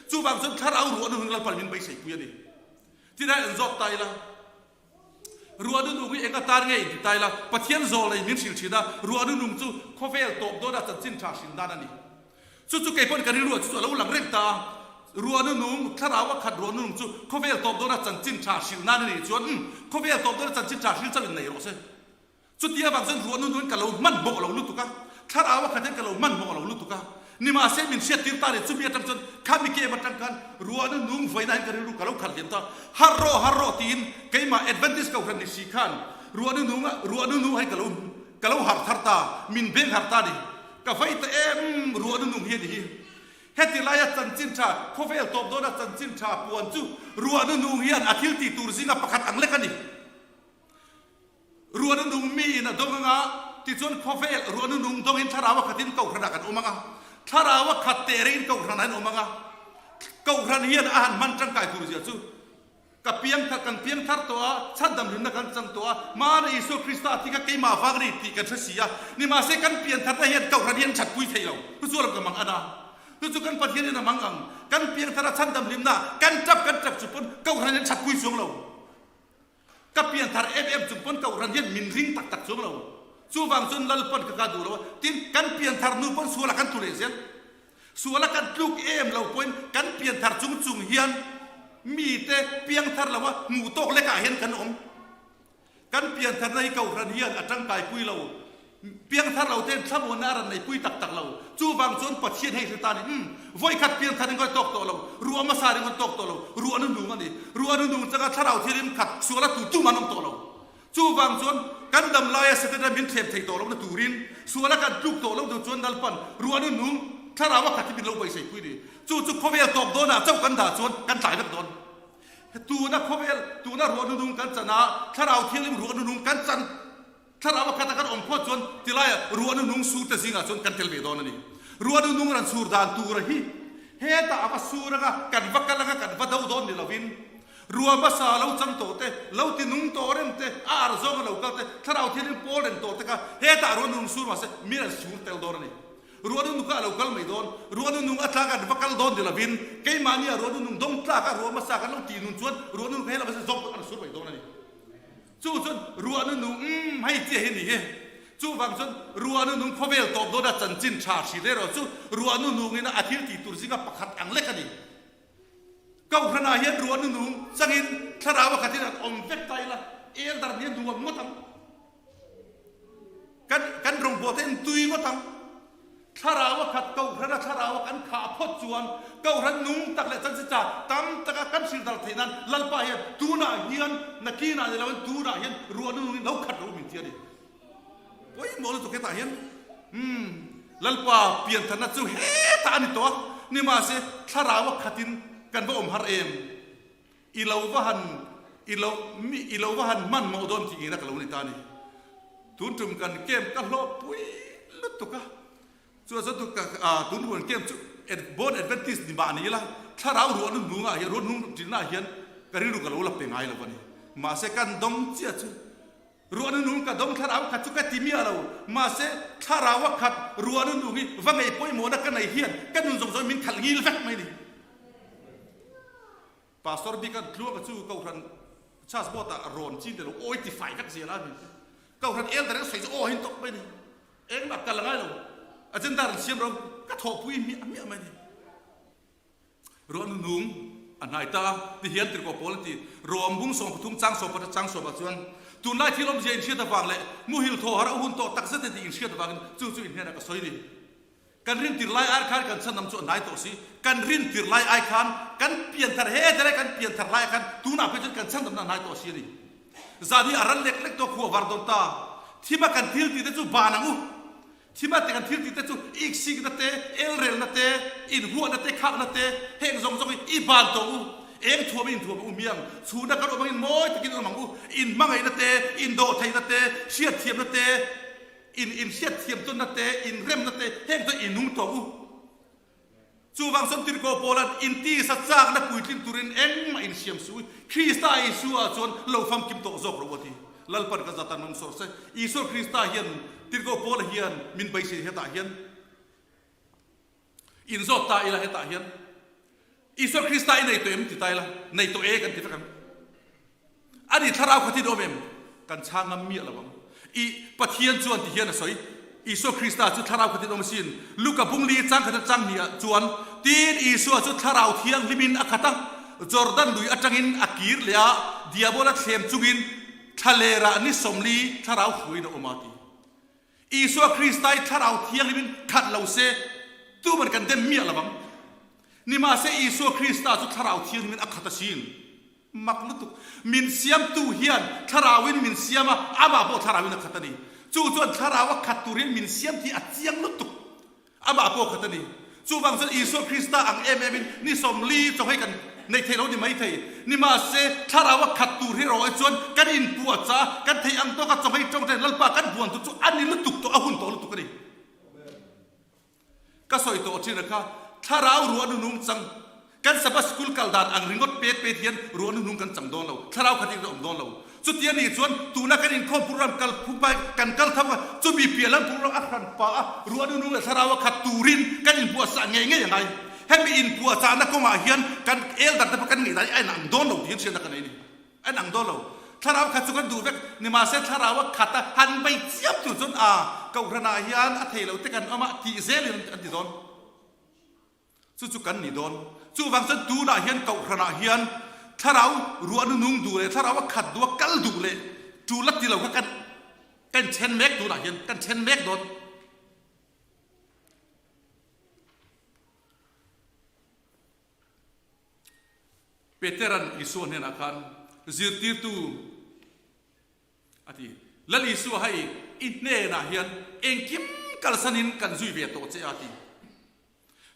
Chuvang chuan thlarau ruahnu hming Lalpan min beiseipui a ni. Tinah en zawk ta ila, Ruahnu nung hi eng atan nge inti ta ila, Pathian zawl nei min hrilh thin a, ruahnu nung chu khawvel tawp dawna chanchin tha hrin dan a ni. Chu chu kei pawhin ka rilruah chu chu a lo lang reng ta a, Ruahnu nung, thlarau a khat ruahnu nung chu khawvel tawp dawna chanchin tha hrilh nan a nih chuan, umm, khawvel tawp dawna chanchin tha hril chauhin nei rawh se. Chuti avang chuan ruahnu nuin ka lo hmanhmawh lo lutuk a, thlarau a khat hian ka lo hmanhmawh lo lutuk a. Nimahse min hriattir ta leh chumi atang chuan khami kem atang khan ruahnu nung vawiinah hian ka rilru ka lo khalh liam ta. Harh rawh, harh rawh tiin keimah Adventist Kohhran ni si khan ruahnu nunga ruahnu nu hi ka lo ka lo harh thar ta, min beng harh ta a ni. Ka vei ta em ruahnu nung hi a ni hi. Heti laia chanchin tha, khawvel tawp dawna chanchin tha puan chu ruahnu nung hian a thil tih tur zinga pakhat ang lek a ni. Ruahnu nung miin a dawng anga, tichuan khawvel ruahnu nung dawngin thlarau a khatin kohhranah kan awm anga, thlarau a khat teh rengin kohhranah an awm anga, kohhran hian a han hman tangkai tur zia chu ka piang thar, kan piang thar tawh a, chhandam hlimna kan chang tawh a, hmana Isua Krista a thi kha keimah vang a ni tih kan hre si a, nimahse kan pian tharna hian kohhran hi an thatpui thei lo, chu chu lam ka mang an a, chu chu kan Pathian in a mang ang, kan piang thar a chhandam hlimna kan tap kan tap chu pawn kohhran hi an thatpui chuang lo. Ka pian thar em em chung pawn kohhran hian min ring tak tak chuang lo. Chuvang chuan Lalpan ka ka duh lo a, tin kan pian thar nu pawn sual a kan tlu leh zel. Sual a kan tluk em lo pawhin kan pian thar chung chung hian mite piang thar lo a hmuh tawk lekah hian kan awm. Kan pian tharna hi kohhran hian a tangkaipui lo. Piangthar lo ten thlamuanna a rawn neipui tak tak lo. Chuvang chuan Pathian hei hre ta ni, Umm, vawikhat piangthar ringawt tawk tawh lo, ruah hmasa ringawt tawk tawh lo, ruah nu nung a ni. Ruah nu nung changa thlarau thirim khat sual a tu tum an awm tawh lo. Chuvang chuan kan dam laia Setana min thlem thei tawh lohna turin sual a kan tluk tawh lo tur chuan Lalpan ruah nu nung thlarau a khat hi min lo beiseipui ni. Chu chu khawvel tawp dawnah chauh kan dah chuan kan tlai vek dawn. Tuna khawvel, tuna ruah nu nung kan chan a, thlarau thianghlim ruah nu nung kan chan. Thlarau a khat a kan awm phawt chuan tilaiah ruahnu nung sur te zingah chuan kan tel ve dawn a ni. Ruahnu nung ran sur dan tura hi hetah a va sur anga kan va kal anga kan va do dawn ni lovin ruah hmasa lo chang tawh te, lo ti nung tawh reng te, a ar zawnga lo kal te, thlarau thianghlim pawl reng tawh te kha hetah ruahnu nung sur mahse mi ran sur tel dawn a ni. Ruahnu nung kha a lo kal mai dawn. Ruahnu nung a tlak an va kal dawn ni lovin keimahnia ruahnu nung dawng tlaka ruah hmasa kan lo tih nun chuan ruahnu nung kha helama zawng an sur mai dawn a ni. Chu chuan ruah nu nung umm hei chiah hi ni hi. Chuvang chuan ruah nu nung khawvel tawp dawna chanchin tha hrilh erawh chu ruah nu nungin a thil tih tur zinga pakhat ang lek a ni. Kohhranah hian ruah nu nung changin thlarau a khatin an awm vek ta ila elder nih a nuam ngawt ang. Kan kan rawngbawlte an tui ngawt ang. Thlarau a khat, Kohhran a thlarau a kan khah phawt chuan Kohhran nung tak leh chanchincha tam taka kan hrilh dal theih nan Lalpa hian tunah hian nakinah ni loin tunah hian ruah nunungin lo khat ro min ti a ni. Pawimawh lutuk hetah hian umm Lalpa piantharna chu hetah a ni tawh a, nimahse thlarau a khatin kan va awm har em? I lo va han i lo mi i lo va han hmanhmawh dawn tih ngei na ka lo ni ta a ni. Tun tum kan camp ka hlawhpui lutuk a, chuan chuan tu ka tun ruan camp chu Born Adventist ni mah ni ila thlarau ruah nu hnungah hian ruah hnung ṭinna ah hian ka rilru ka lo la pe ngai lo a ni. Mahse kan dawng chiah chu ruah nu nung ka dawng thlarau khat chu ka ti miah lo, mahse thlarau a khat ruah nu nung hi va ngei pawimawhna ka nei hian ka nun zawng zawng min khalh ngil vek mai a ni. Pastor bikan tluanga chu Kohhran Church board ah rawn chin te lo awi ti fai vek zel a min ti. Kohhran elder in sawi chu aw hin tawp mai ni. Engmah kal a ngai lo. Agenda rawn siam ro ka thawhpui miah miah mai ni. Ruah nunung a hnai ta a, ti hian tirhkoh pawl an ti. Rom bung 13 chang 14 chang 10 ah chuan tunlai thil awmzia inhriat avang leh muhil thaw har a hun tawh takzet e tih inhriat avangin chu chu inhnenah ka sawi ni. Kan rintir lai ai khan kan chhanam chu a hnai tawh si. Kan rintir lai ai khan kan pianthar he he lai kan pianthar lai khan tunah phei chuan kan chhanamna a hnai tawh si a ni. Zan hi a ral lek lek tawh khua var dawn ta. Thima kan thil tih te chu ban ang u. Thima te kan thil tih te chu iksikna te, elrelna te, inhuahna te, khakna te, heng zawng zawng hi i ban tawh u. Eng thuam in thuam u miang. Chhuna kan awm angin mawi takin awm ang u. Inhmangaihna te, indawhtheihna te, hriatthiamna te, In inhriatthiam tawnna te, inremna te, heng chu in nung tawh u. Chuvang chuan Tirhkoh Paula'n intisa chakna puitlin turin engmah insiam suh i, Krista Isua chuan lo famkim tawh zawk rawh u a ti. Lalpan ka zatan awm sawr se. Isua Krista hian Tirhkoh Paula hian min beisei hetah hian inzawt ta ila hetah hian Isua Krista i nei tawh em ti ta ila, nei tawh e kan ti vek ang. Ani thlarau khat hi dawm em? Kan chhang ngam miah lo ang. I Pathian chuan ti hian a sawi, Isua Krista chu thlarau khatin awm asin. Luka bungli chang khat atang hnih ah chuan, Tin, Isua chu thlarau thianghlimin a khat a, Jordan lui atangin a kir leh a, Diabola thlem chungin thlalerah ni 40 thlarau hruaiin a awm a ti. Isua Krista hi thlarau thianghlimin khat lo se, tuman kan dem miah lo ang. Nimahse Isua Krista chu thlarau thianghlimin a khat asin. Mak lutuk. Min siamtu hian thlarauin min siam a, amah pawh thlarauin a khat a ni. Chu chuan thlarau a khat tur hian min siam tih a chiang lutuk. Amah pawh khat a ni. Chuvang chuan Isua Krista ang em emin ni 40 chaw hei kan nei thei lo ni maithei. Nimahse, thlarau a khat tur hi erawh chuan kan inpuah chah a, kan theih ang tawka chaw hei tawngtai Lalpa kan buan tur chu a ni lutuk tawh, a hun tawh lutuk a ni. Ka sawi tawh thin a kha, thlarau ruah nunung chang, kan Sabbath School kal dan ang ringawt pet pet hian ruah nunung kan chang dawn lo, thlarau khat in kan awm dawn lo. Chuti a nih chuan tuna kan inkhawm program kal phung pai kan kal tho a, chumi piah lam program a hran pah a, ruah nunung leh thlarau a khat turin kan inpuahchah ngei ngei a ngai. Hemi inpuahchahna kawngah hian kan elder te pawh kan ngaihdan hi a inang dawn lo tiin hriatna ka nei a ni. A nang dawn lo. Thlarau khat chu kan duh vek. Nimahse thlarau a khat a, han bei chiam tur chuan a Kohhranah hian a thei lo te kan awm a tih zelin an ti dawn. Chu chu kan ni dawn. Chuvang chuan tunah hian Kohhranah hian thlarau ruah nunung duh leh thlarau a khat duh a kal duh leh tul a ti lo kha kan kan then mek tunah hian kan then mek dawn. Petera'n Isua hnenah khan, Zirtirtu, a ti, Lal Isua hei i hnenah hian engkim kalsanin kan zui ve tawh che a ti.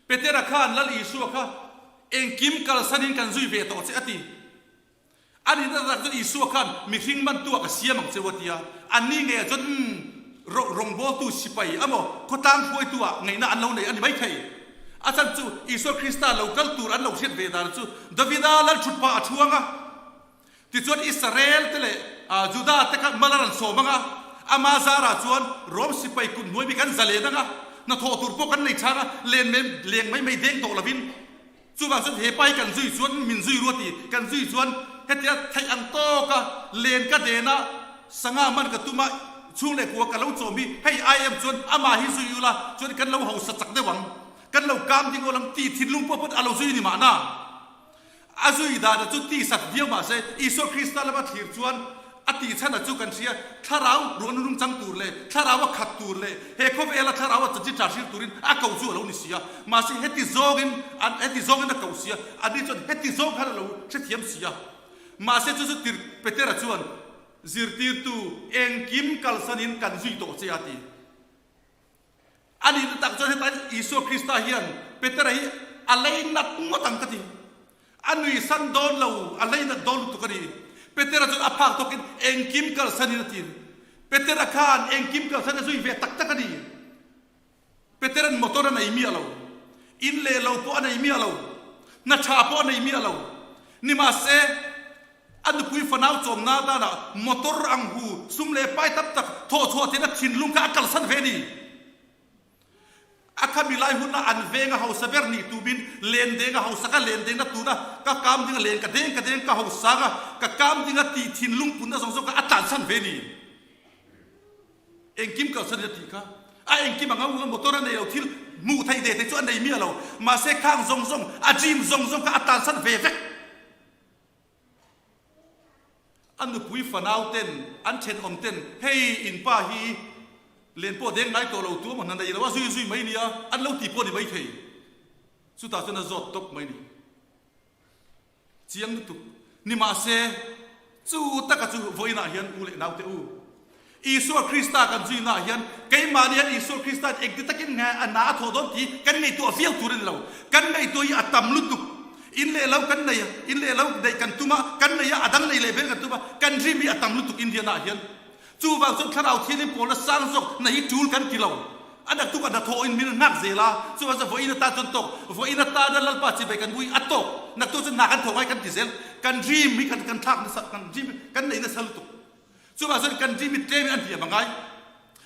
Petera khan Lal Isua kha engkim kalsanin kan zui ve tawh che a ti. A nihna tak chuan Isua khan mihring mantu ah ka siam ang che u a ti a, anni ngeiah chuan umm rawngbawltu sipai emaw khawtlang hruaitu ah ngaihna an lo nei a ni maithei. A chhan chu Isua Krista lo kal tur an lo hriat ve dan chu Davida lalthutpa a thuang a, tichuan Israel te leh Juda te kha mal a rawn sawm ang a, ama zarah chuan Rom sipai kut hnuai mi kan zalen ang a, hnathawh tur pawh kan nei chang a, len mai leng mai mai deng tawh lovin. Chuvang chuan he pa hi kan zui chuan min zui ruat i kan zui chuan hetia theih ang tawka len ka den a, sangha man ka tum a, chhung leh kua ka lo chawm hi hei ai em chuan amah hi zui ula chuan kan lo hausa chak deuh ang, kan lo kam ding awl ang tih thinlung pawh pawn a lo zui ni mahna. A zui dana chu tisat viau mahse Isua Krista lama thlir chuan A tihchhan chu kan hria, thlarau ruahna nungchang tur leh thlarau a khat tur leh he khawvela thlarau a chanchin tha hril turin a ko chu a lo ni si a. Mahse heti zawngin an heti zawngin a ko si a, anni chuan heti zawng khan a lo hrethiam si a. Mahse chu chu tir Petera chuan zirtirtu engkim kalsanin kan zui tawh che a ti. A nihna tak chuan hetlai Isua Krista hian Petera hi a leinat ngawt ang ka ti. A nuisan dawn lo, a leinat dawn lutuk a ni. Petera chuan a phak tawkin engkim kalsanin a ti. Petera khan engkim kalsan a zui ve tak tak a ni. Petera'n motor a nei miah lo, in leh lo pawh a nei miah lo, hna tha pawh a nei miah lo. Nimahse, A nupui fanau chawmna danah motor ang hu sum leh pai tam tak thawhchhuah theihna thinlung kha a kalsan ve a ni. A khami lai huna an venga hausa ber nih tumin len deng a hausa ka len dengna tuna ka kam dinga len ka deng ka deng ka hausa nga ka kam dinga tih thinlung punna zawng zawng kha a tlansan ve ni. Engkim kalsan in a tih kha a engkim a ngau nga motor a nei lo thil hmuh theih ve te chu a nei miah lo mahse khang zawng zawng a dream zawng zawng kha a tlansan ve vek. A nupui fanau ten an thenawm ten hei in pa hi len pawh deng ngai tawh lo tu emaw hna nei lo a zui zui mai nia an lo ti pawh ni maithei. Chutah chuan a zawt tawp mai ni. Chiang lutuk. Nimahse chu taka chu vawiinah hian u leh naute u Isua Krista kan zuinaah hian keimahni hian Isua Krista in engti takin nge a hna a thawh dawn tih kan ngaihtuah viau tur a ni lo. Kan ngaihtuah hi a tam lutuk. In leh lo kan nei a, in leh lo neih kan tum a, kan nei a, a dang nei leh vel kan tum a, kan dream hi a tam lutuk Indiana ah hian. Chuvang chuan Thlarau Thianghlim pawlna sang zawk na hi tul kan ti lo. A naktuk a hnathawh in min nghak zel a, chuvang chuan vawiin atan chuan tawk, vawiin atana Lalpa chibai kan bui a tawk, naktuk chuan hna kan thawh ngai kan ti zel. Kan dream hi kan kan thlak nasa, kan dream hi kan nei nasa lutuk. Chuvang chuan kan dream hi tlemin a hniam a ngai.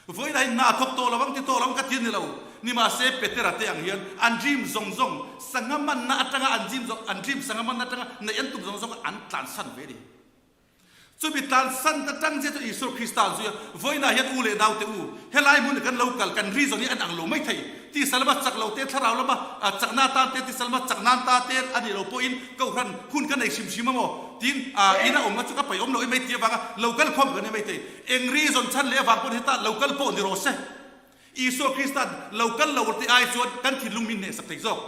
Vawiinah hi hna thawk tawh lo ang ti tawh lo ang ka ti a ni lo. Nimahse Petera te ang hian an dream zawng zawng sangha manna atanga an dream zawng an dream sangha manna atanga neih an tum zawng zawng an tlansan ve a ni. Chumi tlansan atang chiah chu Isua Krista an zui a, vawiinah hian u leh naute u, helai hmun kan lo kal kan reason hi an ang lo mai thei. Tisa lama chak lo te, thlarau lama chakna atan te, tisa lama chak nan ta te a nih loh pawhin Kohhran hun ka nei hrim hrim a maw? Tiin ina awm a chu ka paih awm loh emai tih avanga lo kal khawm kan emai thei. Eng reason chhan leh avang pawn heta lo kal pawh ni rawh se. Isua Krista'n lo kal lo te ai chuan kan thinlung min hnehsak thei zawk.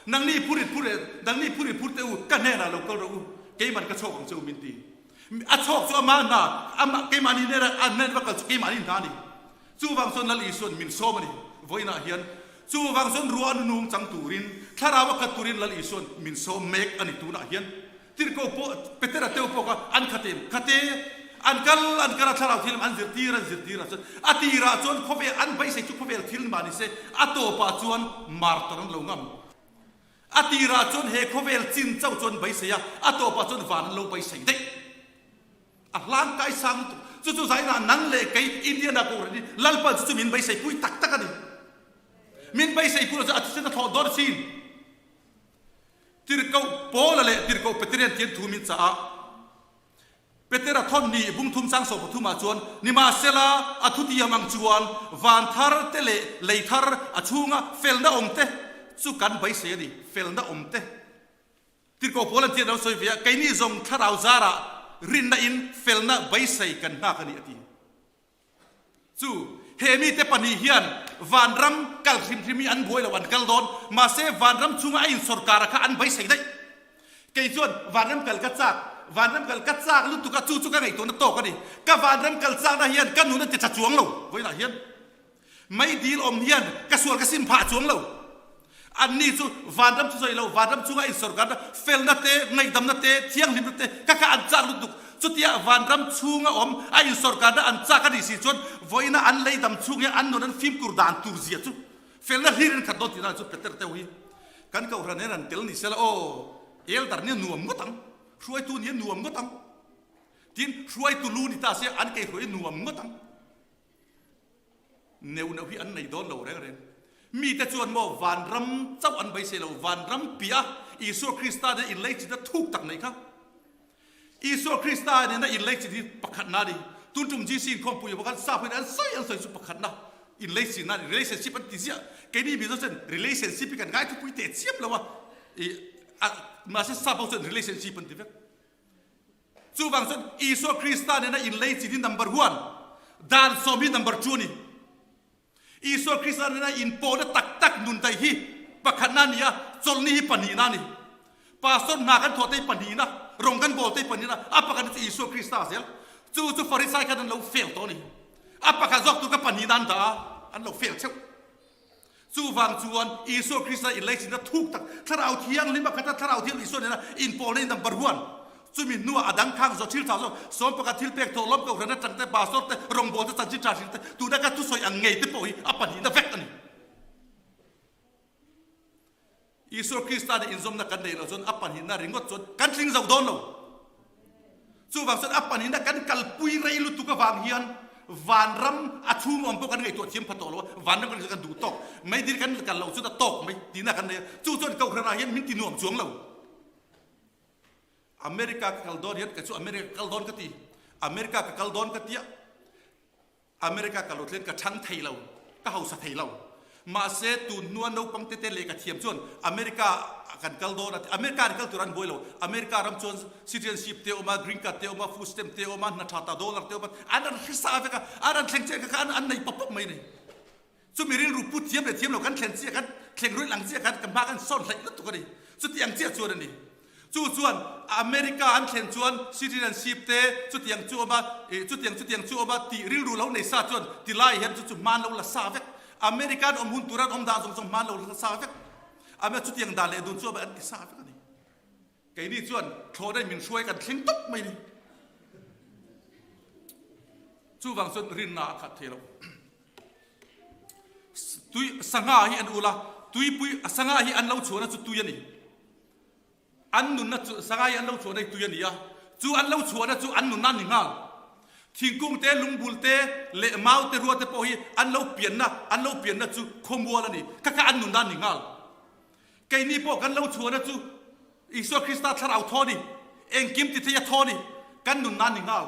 Nangni phurit phur leh nangni phurit phur te u ka hnenah lo kal rawh u, keiman ka chhawk ang che u min ti. A chhawk chu ama hna, ama keimahni hnena a hnen va kal chu keimahni hna a ni. Chuvang chuan Lal Isua'n min sawm a ni. Vawiinah hian chuvang chuan ruah nunung chang turin, thlarau a khat turin Lal Isua'n min sawm mek a ni tunah hian. Tirhkoh pawh, Petera teu pawh kha an khat em? Khat e. An kal an kal a, thlarau thil an zirtir an zirtir ah chuan a tirah chuan khawvel an beisei chu khawvel thil mah ni se, a tawpah chuan martar an lo ngam. A tirah chuan he khawvel chin chauh chu an beisei a, a tawpah chuan van an lo beisei daih. A hlan kai sang lutuk. Chu chu zainah nang leh kei Indiana Kohhran hi Lalpan chu chu min beisei pui tak tak a ni. Min beisei pui lo chu a thisen a thlawh dawn asin. Tirhkoh Paula leh Tirhkoh Peterian tian thu min chah a, Petera thawn ni bung thum sang sawm pathumah chuan, Nimahsela, a thutiam ang chuan van thar te leh lei thar a chhunga felna awm te chu kan beisei a ni, felna awm te. Tirhkoh Paul an tian lo sawi ve a, Keini zawng thlarau zarah rinna in felna beisei kan nghak a ni, a ti. Chu, he mite pahnih hian vanram kal hrim hrim hi an buai lo, an kal dawn. Mahse, vanram chunga a insawrkara kha an beisei daih. Kei chuan vanram kal ka chak, vanram kal ka chak lutuk a, chu chu ka ngaihtuahna tawk a ni. Ka vanram kal chakna hian ka nun a ti tha chuang lo, vawiinah hian. Mei dil awm hian ka sual ka sim phah chuang lo. Anni chu vanram chu sawi lo, vanram chunga insawrkarna, felna te, ngaihdamna te, thianghlimna te kha kha an chak lutuk. Chutia vanram chhunga awm a insawrkarna an chak a nih si chuan vawiina an lei dam chhung hian an nun an fimkur dan tur zia chu felna hlir in khat dawn tihna chu Peter teu hi kan kohhran hian an tel ni sela aw, elder nia nuam ngawt ang, hruaitu nia nuam ngawt ang, tin hruaitu lu ni ta se an keihruai nuam ngawt ang. Neuh neuh hi an nei dawn lo reng reng. Mite chuan maw vanram chauh an beisei lo, vanram piah Isua Krista nena inleichitna thuk tak nei kha. Isua Krista nena inleichit hi pakhatna a ni. Tun tum GC inkhawmpui ah khan sap hian an sawi an sawi chu pakhatna inleichitna a ni, relationship an ti ziah. Keini Mizo chuan relationship hi kan ngaithupui teh chiam lo a, ih mahse sap ho chuan relationship an ti vek. Chuvang chuan Isua Krista nena inleichit hi number one, dan sawm hi number two a ni. Isua Krista nena inpawhna tak tak nun daih hi pakhatna a ni a, chawlhni hi pahnihna a ni. Pastor hna kan thawh te hi pahnihna, rawng kan bawl te hi pahnihna, a pakhatna chu Isua Krista zel. Chu chu Farisai khan an lo fail tawh a ni. A pakhat zawk tur kha pahnihna an dah a, an lo fail theuh. Chuvang chuan Isua Krista inlaichinna thuk tak, Thlarau Thianghlim a khat a, Thlarau Thianghlim Isua nena inpawlna in number one. Chumi hnuah a dang khang zawh thil tha zawk, sawm pakhat thil pek thawh lawm kohhran atang te, pastor te, rawngbâwl te, chanchin tha hrilh te, tuna ka thusawi ang ngei te pawh hi a pahnihna vek a ni. Isua Krista nen inzawmna kan neih loh chuan a pahnihna ringawt chuan kan tling zo dawn lo. Chuvang chuan a pahnihna kan kalpui rei lutuk avang hian. Vanram a chhung awm pawh kan ngaihtuah thiam pha tawh lo a, vanram kan kan duh tawk mai dil kan kal loh chuan a tawk mai tihna kan nei a, chu chuan kohhranah hian min ti nuam chuang lo. America ka kal dawn hian kei chu America ka kal dawn ka ti, America ka kal dawn ka tia, America ka lo tlen ka chhang thei lo, ka hausa thei lo. Mahse tun hnua naupang te te lehkha thiam chuan America kan kal dawn a ti. America an kal tur an buai lo. America ram chuan citizenship te a awm a, green card te a awm a, food stamp te a awm a, hna tha ta dollar te a awm a, an rawn hre sa vek a, an rawn thleng chiah kha kha an nei pawp pawp mai a ni. Chumi rilru pu thiam leh thiam lo kan thlen chiah khan thleng ruih ang chiah khan ka hma kan sawn hleih lutuk a ni. Chuti ang chiah chuan a ni. Chu chuan America an thlen chuan citizenship te chutiang chu awm a, ih chutiang chutiang chu awm a tih rilru lo nei sa chuan ti lai hian chu chu hman lo la sa vek. America an awm hun tur an awm dan zawng zawng hman lo la sa vek. Amah chutiang dan leh dun chu awm a an ti sa vek a ni. Keini chuan thlawhna in min hruai kan thleng tawp mai ni. Chuvang chuan rinna a khat thei lo. Tui sangha hi an ul a, tuipui sangha hi an lo chhuahna chu tui a ni. An nunna chu sangha hi an lo chhuahna hi tui a ni a, chu an lo chhuahna chu an nunna a ni nghal. Thingkung te, lungbul te leh mau te rua te pawh hi an lo pianna an lo pianna chu khawmual a ni. Kha kha an nunna a ni nghal. Keini pawh kan lo chhuahna chu Isua Krista thlarau thaw a ni, engkim ti thei a thaw a ni, kan nunna a ni nghal.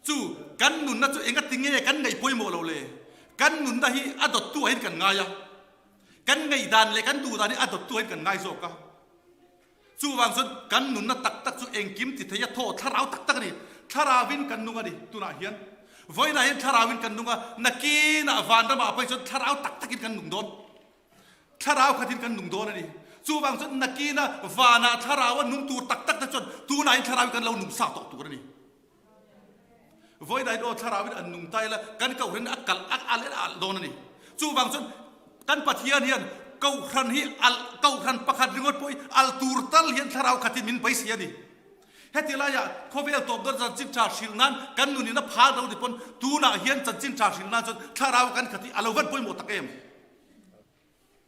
Chu kan nunna chu enga ti nge kan ngaih pawimawh lo le? Kan nunna hi a dawttu ah hian kan ngai a, kan ngaihdan leh kan duhdan hi a dawttu ah hian kan ngai zawk a. Chuvang chuan kan nunna tak tak chu engkim ti thei a thaw thlarau tak tak a ni. Thlarauin kan nung a ni tunah hian. Vawiinah hian thlarauin kan nung a, nakinah vanramah pawh hi chuan thlarau tak takin kan nung dawn. Thlarau khatin kan nung dawn a ni. Chuvang chuan nakina vanah thlarau a nung tur tak tak te chuan tunah hian thlarau hi kan lo nung sa tawh tur a ni. Vawiinah hian aw thlarau in an nung ta ila kan kohhran a kalh a alh a alh dawn a ni. Chuvang chuan kan Pathian hian kohhran hi alh kohhran pakhat ringawt pawh hi alh tur tal hian thlarau khatin min beisei a ni. Heti laiah khawvel tawp dawn chanchin tha hrilh nan kan nunin a phal lo ni pawn tunah hian chanchin tha hrilh nan chuan thlarau kan khat hi a lo van pawimawh tak em?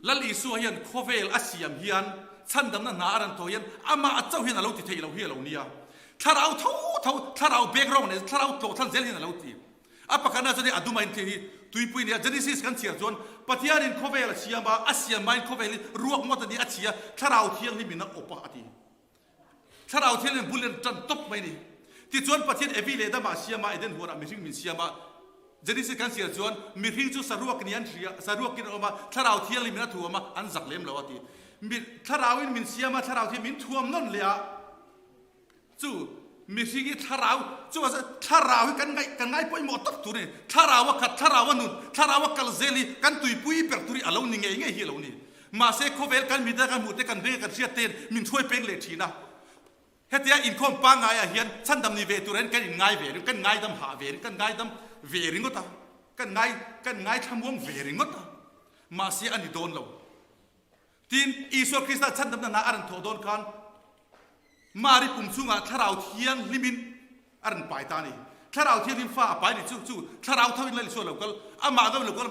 Lal Isua hian khawvel a siam hian chhandamna hna a rawn thaw hian amah a chauh hian a lo ti theih lo hi a lo nia. Thlarau tho tho, thlarau background leh thlarau tlawhthlan zel hian a lo ti. A pakhatna chuan hei a duma inthil hi tuipui nia Genesis kan chhiar chuan Pathianin khawvel a siam a, a siam hmain khawvel hi ruak ngawt a ni a chhia, thlarau thianghlimin a awp a a ti. Thlarau thianghlim bul in tan tawp mai ni. Tichuan Pathian Evi leh Adama a siam a, Eden huanah mihring min siam a. Genesis kan siar chuan mihring chu saruak ni an hria, saruakin an awm a, Thlarau thianghlim in a thuam a, an zak lem lo a ti. Mi, Thlarau in min siam a, Thlarau thianghlim min thuam nawn leh a. Chu mihring hi Thlarau, chuvang chuan Thlarau hi kan ngaih, kan ngai pawimawh tawp tur a ni. Thlarau a khat, Thlarau a nun, Thlarau a kal zel hi kan tuipui ber tur hi a lo ni ngei ngei hi a lo ni. Mahse, khawvel kan mite kan hmuhte kan veng kan hriat tein min hruai peng leh thin a. Hetia inkhawm pangaiah hian chhandam ni ve tur hian kan inngai ve ringawt, kan ngaidam hah ve ringawt, kan ngaidam ve ringawt a, kan ngai kan ngaithlamuang ve ringawt a. Mahse, a ni dawn lo. Tin, Isua Krista chhandamna hna a rawn thawh dawn khan Mari pum chungah Thlarau Thianghlimin a rawn pai ta a ni. Thlarau Thianghlim fa a pai ni chu chu Thlarau tho in Lal Isua a lo kal, amah ngam lo kal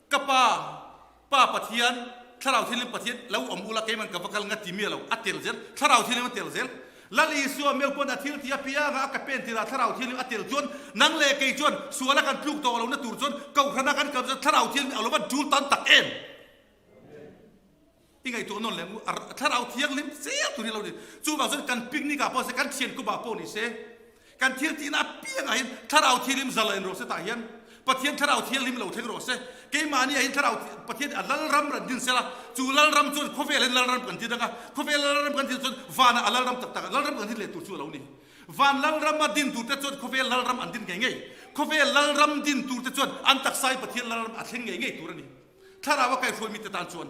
Ka Pa, Pa Pathian, Thlarau Thianghlim Pathian lo awm ula keiman ka va kal nga ti miah lo, a tel zel, Thlarau Thianghlim a tel zel. Lal Isua meu pawn a thil ti a pianga a ka pen tirah Thlarau Thianghlim a tel chuan nang leh kei chuan suala kan tluk tawh lohna tur chuan Kohhrana kan kal chuan Thlarau Thianghlim a lo va tul tan tak em? I ngaihtuah nawn leh a Thlarau Thianghlim zel tur hi lo ni. Chuvang chuan kan picnic ah pawh se, kan thian kawp ah pawh ni se, kan thil tihna apiangah hian Thlarau Thianghlim zal a in rawh se tah hian Pathian Thlarau Thianghlim lo thleng rawh se. Keimahni ah hian Thlarau Pathian a Lalram rawn din sela, chu Lalram chuan khawvel hian Lalram kan din ang a, khawvel Lalram kan din chuan vanah a Lalram tak tak Lalram kan din leh tur chu a lo ni. Van Lalram a din turte chuan khawvel Lalram an din ngei ngei. Khawvel Lalram din turte chuan an taksa hi Pathian Lalram a thleng ngei ngei tur a ni. Thlarau a kaihruai mite tan chuan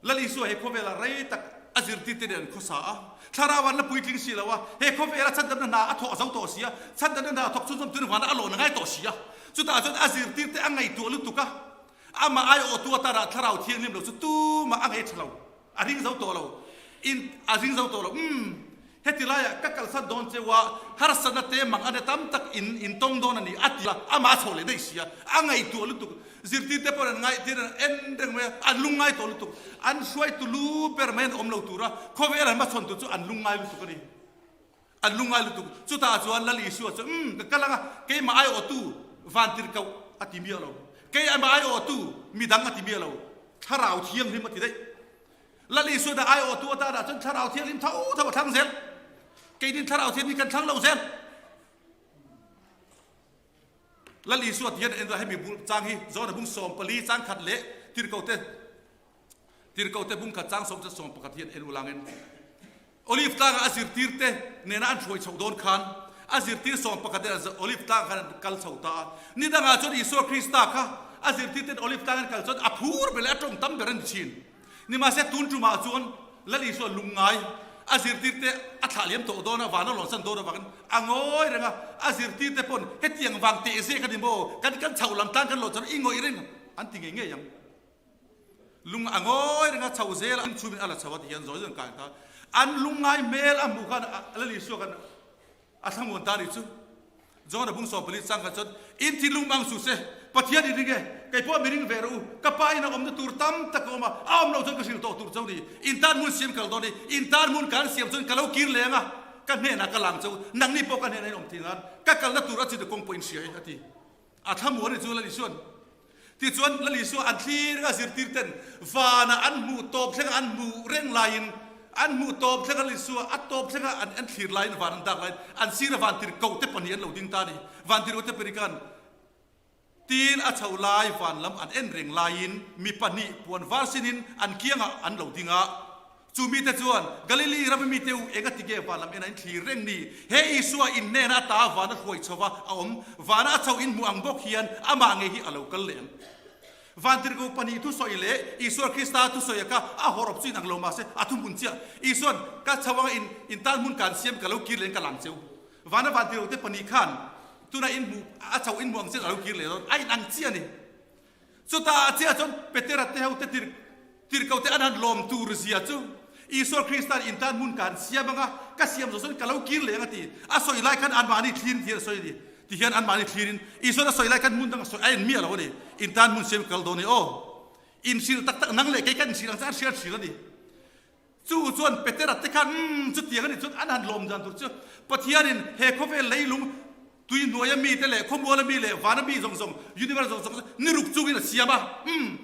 Lal Isua he khawvela rei tak a zirtirte nen an khawsa a, Thlarau an la puitling si lo a, he khawvela chhandamna hna a thawh zo tawh si a, chhandamna hna a thawk chhunzawm turin vanah a lawn a ngai tawh si a, chutah chuan a zirtirte a ngaihtuah lutuk a, amah aiawhtu atarah Thlarau Thianghlim lo chu tumah a ngaih tha lo. A ring zo tawh lo. In a ring zo tawh lo. Umm, heti laiah ka kalsan dawn cheu a, harsatna te mang ane tam tak in in tawng dawn a ni, a ti a, amah a chho leh daih si a, a ngaihtuah lutuk. Zirtirte pawh an ngaihtir an en reng mai a, an lungngai tawh lutuk. An hruaitu lu ber mai an awm lo tur a, khawvel an hmachhawn tur chu an lungngai lutuk a ni. An lungngai lutuk. Chutah chuan Lal Isua chu, Umm, ka kal ang a, keimah aiawhtu vantirhkoh a ti miah lo. Keimah aiawhtu midang a ti miah lo. Thlarau Thianghlim a ti daih. Lal Isua dah aiawhtu atanah chuan Thlarau Thianghlim tho tho a thlang zel. Keinin Thlarau Thianghlim kan thlang lo zel. Lal Isua ti hian en hemi bul chang hi John a bung 14 chang khat leh tirhkohte tirhkohte bung khat chang sawm chu sawm pakhat hian en ulangin Olive tlanga a zirtirte nena an hruai chhoh dawn khan a zirtir sawm pakhat ten Olive tlang khan an kal chho ta a. Ni dangah chuan Isua Krista kha a zirtirten Olive tlang an kal chuan a phur ber leh a tawng tam ber a ni thin. Nimahse tun tumah chuan Lal Isua lungngai a zirtirte a thlah liam tawh dawn a, van a lawnsan dawn avangin a ngawi reng a, a zirtirte pawn hetiang vang teh zek a ni maw, kan kan chhoh lam tlang kan lawn chuan i ngawih reng an ti ngei ngei ang. Lung a ngawi reng a, chho zel a, chhumin a la chho a ti hian zawi zawi an kai ta. An lungngai hmel a hmuh khan Lal Isua khan A thlamuan ta nih chu. John a bung 14 chang kha chuan, In thinlung mang suh se, Pathian i ring e, kei pawh mi ring ve rawh u, ka pa in a awmna tur tam tak a awm a, a awm loh chuan ka hrilh tawh tur cho ni, in tan hmun siam kal dawn i, in tan hmun kan siam chuan ka lo kir leng a, ka hnenah ka lang cho, nangni pawh ka hnenah in awm thei nan, ka kalna tur a chin kawng pawh in hria e, a ti. A thlamuan ni chu Lal Isua'n. Tichuan, Lal Isua an thlir a zirtir ten vanah an hmuh tawp thlenga an hmuh reng laiin, an hmuh tawp thlenga Lal Isua a tawp thlenga an an thlir laiin van an dak laiin an sira vantir koh te pahnih an lo ding ta a ni. Vantir koh te pahnih khan tin a chho lai van lam an en reng laiin mi pahnih puan var sinin an kiangah an lo ding a. Chu mite chuan, Galili rama mite u, eng a ti nge van lam en a in thlir reng ni? He Isua in hnena a ta vana hruai chho va a awm, vana a chho in hmuh ang bawk hian amah ngei hi a lo kal leh ang. Vantirhkoh pahnih thusawi leh Isua Krista thusawi a kha a hawrawp chu in ang lo mahse a thuhmun chiah. Isua'n, Ka chho anga in in tan hmun kan siam ka lo kir leh in ka lang cheu. Vana vantirhkohte pahnih khan tuna in hmuh a chho in hmuh ang chiah a lo kir leh dawn. A in ang chiah a ni. Chutah a chiah chuan Petera te ho te tir tirhkoh te an han lawm tur zia chu Isua Krista'n in tan hmun ka han siam ang a, ka siam zawh chuan ka lo kir leh ang a ti. A sawi lai khan anmahni thlirin ti hian a sawi a ni. Ti hian anmahni thlirin Isua'n a sawi lai khan hmun dang a sawi a en miah lo a ni. In tan hmun siam ka kal dawn e aw. Inhrilh tak tak nang leh kei kan inhrilh ang che an hriat hrilh a ni. Chu chuan Petera te khan, Umm, chutiang a nih chuan an han lawm dan tur chu Pathianin he khawvel leilung tui hnuaia mite leh khawmuala mi leh vana mi zawng zawng, universe zawng zawng chu ni ruk chungin a siam a. Umm,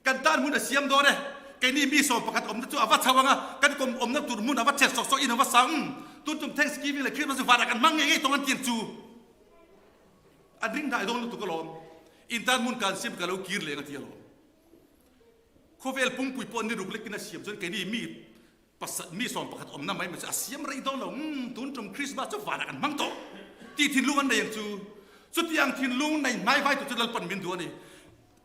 kan tan hmun a siam dawn e. Keini mi sawm pakhat awmna chu a va chho ang a, kan kawm awmna tur hmun a va chet sawk sawk in a va sang. Umm, tun tum Thanksgiving leh Christmas chu vanah kan hmang ngei ngei tawng an ti ang chu. An ring hnai dawn lutuk alawm. In tan hmun kan siam ka lo kir leh ang a ti alawm. Khawvel pungpui pawh ni ruk lekin a siam chuan keini mi pasa mi sawm pakhat awmna mai mai chu a siam rei dawn lo. Umm tun tum Christmas chu vanah kan hmang tawh tih thinlung an nei ang chu. Chutiang thinlung nei hnai vai tur chu Lalpan min duh a ni.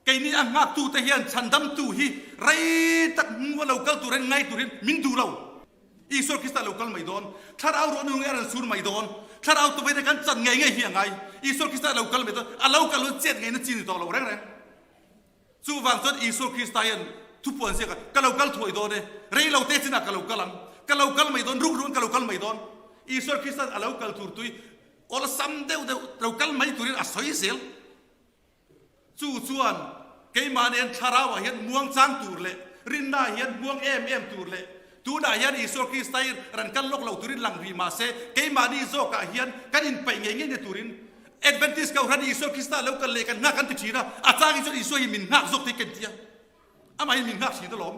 Keini a nghaktute hian chhandamtu hi rei tak hmua lo kal turin ngai turin min duh lo. Isua Krista lo kal mai dawn. Thlarau ruah nung nge a rawn sur mai dawn. Thlarau tawina kan chan ngei ngei hi a ngai. Isua Krista lo kal mai dawn. A lo kal hun chet ngeina chi ni tawh lo reng reng. Chuvang chuan Isua Krista hian thupuan ziak a, Ka lo kal thuai dawn e, rei lo te chinah ka lo kal ang, ka lo kal mai dawn, ruk rukin ka lo kal mai dawn. Isua Krista'n a lo kal tur tui awlsam deuh deuh lo kal mai turin a sawi zel. Chu chuan keimah nen thlarauah hian muangchang tur leh rinnaah hian muang em em tur leh tunah hian Isua Krista hi rawn kal lawk lo turin lang rih mah se keimahni zawkah hian kan inpeih ngei ngei na turin Adventist Kohhran Isua Krista lo kal leh kan nghak an ti thin a, a changin chuan Isua hi min nghak zawk thei kan ti a, amah hi min nghak thin alawm,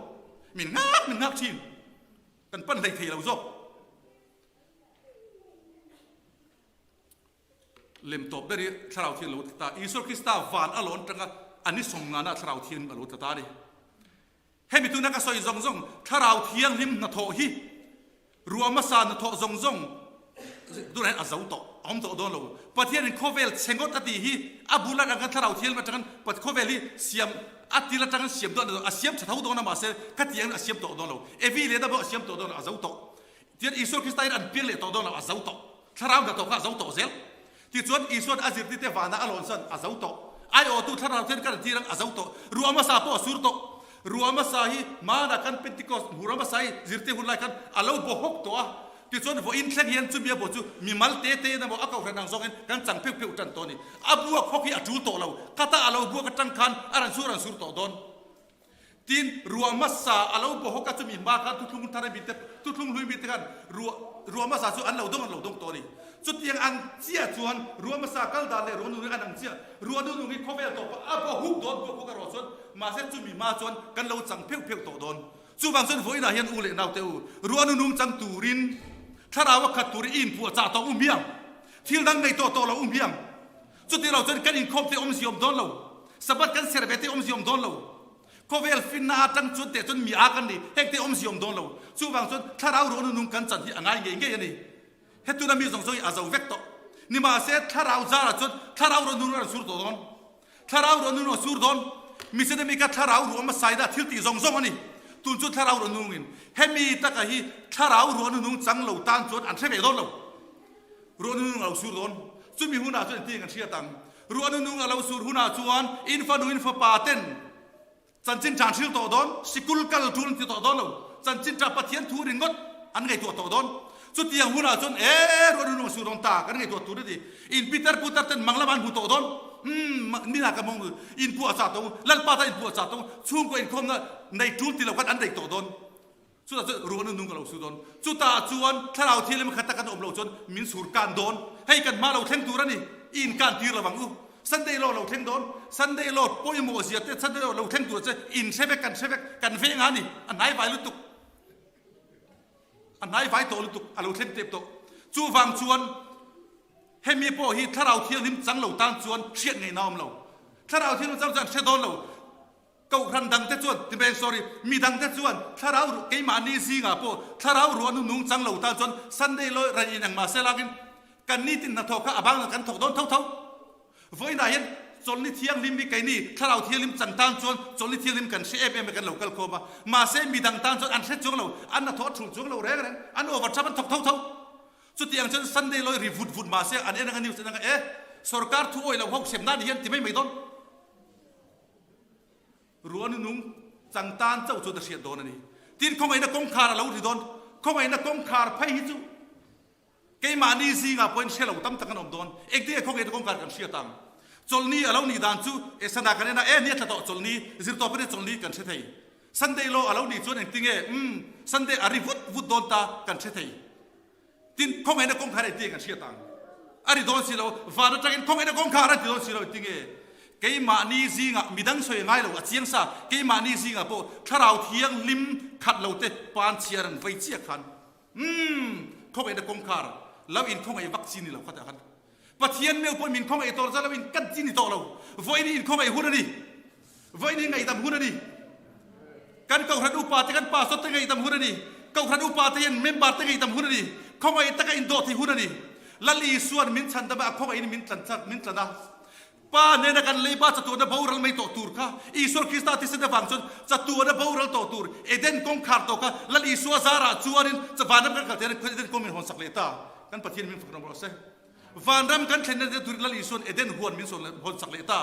min nghak min nghak thin, kan pan hlei thei lo zawk. Lem tawp ber hi Thlarau Thian lo tla ta, Isua Krista van a lawn tanga a ni sawmngana Thlarau Thian a lo tla ta a ni. Hemi tuna ka sawi zawng zawng Thlarau Thianghlim hnathawh hi ruah hmasa hnathawh zawng zawng tunah hian a zo tawh, a awm tawh dawn lo. Pathianin khawvel chhe ngawt a tih hi a bul atang khan Thlarau Thianghlim atangin khawvel hi siam a til atangin siam dawn a ni lo, a siam tha tho dawn a mahse khatiangin a siam tawh dawn lo. Evi leh Adama pawh a siam tawh dawn lo, a zo tawh. Tichuan Isua Krista hian an piang leh tawh dawn lo, a zo tawh. Thlarau hnathawh kha a zo tawh zel. Tichuan Isua'n a zirtirte vanah a lawnsan a zo tawh. Aiawhtu thlarau thian kan tir ang a zo tawh. Ruah hmasa pawh a sur tawh. Ruah hmasa hi hmanah khan Pentecost hmu ruah hmasa hi zirtir hun lai khan a lo baw hawk tawh a. Tichuan vawiin thleng hian chumi a baw chu mimal te te in emaw a kohhran ang zawngin kan chang pheuh pheuh tan tawh a ni. A buak hawk hi a tul tawh lo. Khata a lo buak atang khan a rawn sur a rawn sur tawh dawn. Tin, ruah hmasa a lo bawhawk a, chumi hma khan thuthlung thar mite, thuthlung hlui mite khan ruah, ruah hmasa chu an lo dawng an lo dawng tawh a ni. Chutiang ang chiah chuan ruah hmasa kal dan leh ruah nunung hi an ang chiah. Ruah nunung hi khawvel tawpah a bawhuk dawn buak bawk erawh chuan mahse chumi hma chuan kan lo chang pheuh pheuh tawh dawn. Chuvang chuan vawiinah hian u leh naute u, ruah nunung chang turin thlarau a khat turin i inphuah chah tawh um hiang, thil dang nei tawh tawh lo um hiang. Chuti lo chuan kan inkhawm te awmzia awm dawn lo, Sabbath kan serh ve te awmzia awm dawn lo, khawvel finna atang chuan teh chuan mi a kan ni, heng te awmzia awm dawn lo. Chuvang chuan thlarau ruah nunung kan chan hi a ngai ngei ngei a ni. Hetuna mi zawng zawng hi a zo vek tawh. Nimahse thlarau zarah chuan thlarau ruah nunung a rawn sur tawh dawn. Thlarau ruah nunung a sur dawn. Missionary kha thlarau ruah hmasaina thil tih zawng zawng a ni. Tun chu thlarau ruah nunungin hemi taka hi thlarau ruah nunung chang lo tan chuan an hre ve dawn lo. Ruah nunung a lo sur dawn. Chumi hunah chuan engtin kan hriat ang? Ruah nunung a lo sur hunah chuan in fanu in fapa ten chanchin tan hril tawh dawn, sikul kal tul an ti tawh dawn lo, chanchin ta Pathian thu ringawt an ngaihtuah tawh dawn. Chutiang hunah chuan e ruah nunung a sur dawn ta kan ngaihtuah tur a ti. In pitar putar ten mang lamah an hmu tawh dawn. Umm nina ka mawng in puah chah tawh u, Lalpa tan in puah chah tawh u, chhungkaw inkhawmna nei tul ti lo khan an nei tawh dawn. Chutah chuan ruah nunung ka lo su dawn. Chutah chuan thlarau thianghlim khat tak an awm loh chuan min sur kan dawn. Hei kan hma lo thleng tur a ni. I inkan tir lo ang u. Sunday law lo thleng dawn. Sunday law pawimawh zia te Sunday law lo thleng tur che in hre vek kan hre vek kan veng a ni. A hnai vai lutuk. A hnai vai tawh lutuk a lo thleng tep tawh. Chuvang chuan hemi pawh hi thlarau thianghlim chang lo tan chuan hriat ngaihna a awm lo. Thlarau thianghlim chang chuan hre dawn lo. Kohhran dangte chuan, ti sorry, mi dangte chuan thlarau ruah, keimahni zingah pawh thlarau ruah nu nung chang lo tan chuan Sunday lawi raih in engmah se lakin kan nitin hnathawk kha a bangah kan thawk dawn tho tho. Vawiinah hian chawlhni thianghlim hi keini thlarau thianghlim chang tan chuan chawlhni thianghlim kan hre em em a kan lo kal khawm a, mahse mi dang tan chuan an hre chuang lo, an hnathawh a thul chuang lo reng reng, an over chap an thawk tho tho. Chutiang chuan Sunday lawi ri vut vut mahse an en anga news en anga e sorkar thu awih lo ho hremna ni hian ti mai mai dawn. Ruah nunung chang tan chauh chuan a hriat dawn a ni. Tin, khawngaihna kawngkhar a lo ri dawn. Khawngaihna kawngkhar phei hi chu keimahni zingah pawhin hre lo tam tak an awm dawn. Engtin nge khawngaihna kawngkhar kan hriat ang? Chawlhni a lo nih dan chu e sana kan en a, e ni a tla tawh chawlhni, zirtawp ania chawlhni kan hre thei. Sunday law a lo nih chuan engtin nge umm Sunday a ri vut vut dawn ta kan hre thei. Tin, khawngaihna kawngkhar engtin nge kan hriat ang? A ri dawn si lo. Van atangin khawngaihna kawngkhar a ti dawn si lo. Engtin nge? Keimahni zingah midang sawi a ngai lo, a chiang sa. Keimahni zingah pawh thlarau thianghlim khat lo te pan chhiar an vei chiah khan, Umm, khawngaihna kawngkhar lo in khawngaih vak chi ni lo khatah khan. Pathian meuh pawhin min khawngaih tawh lo, lo in kan chi ni tawh lo. Vawiin hi inkhawngaih hun a ni. Vawiin hi ngaihdam hun a ni. Kan Kohhran upa te, kan pastor te ngaihdam hun a ni. Kohhran upa te hian member te ngaihdam hun a ni. Khawngaih taka indawh thei hun a ni. Lal Isua'n min chhandam a, a khawngaihin min tlan chak, min tlan a. Pa hnena kan leiba chatuahna boral mai tawh tur kha Isua Krista thisen avang chuan chatuahna boral tawh tur Eden kawngkhar tawh kha Lal Isua zarah chuanin vanram kan kal theih a, Eden kawng min hawnsak leh ta. Kan Pathian min fak ram rawh se. Vanram kan thlenna te turin Lal Isua'n Eden huan min sawn hawnsak leh ta.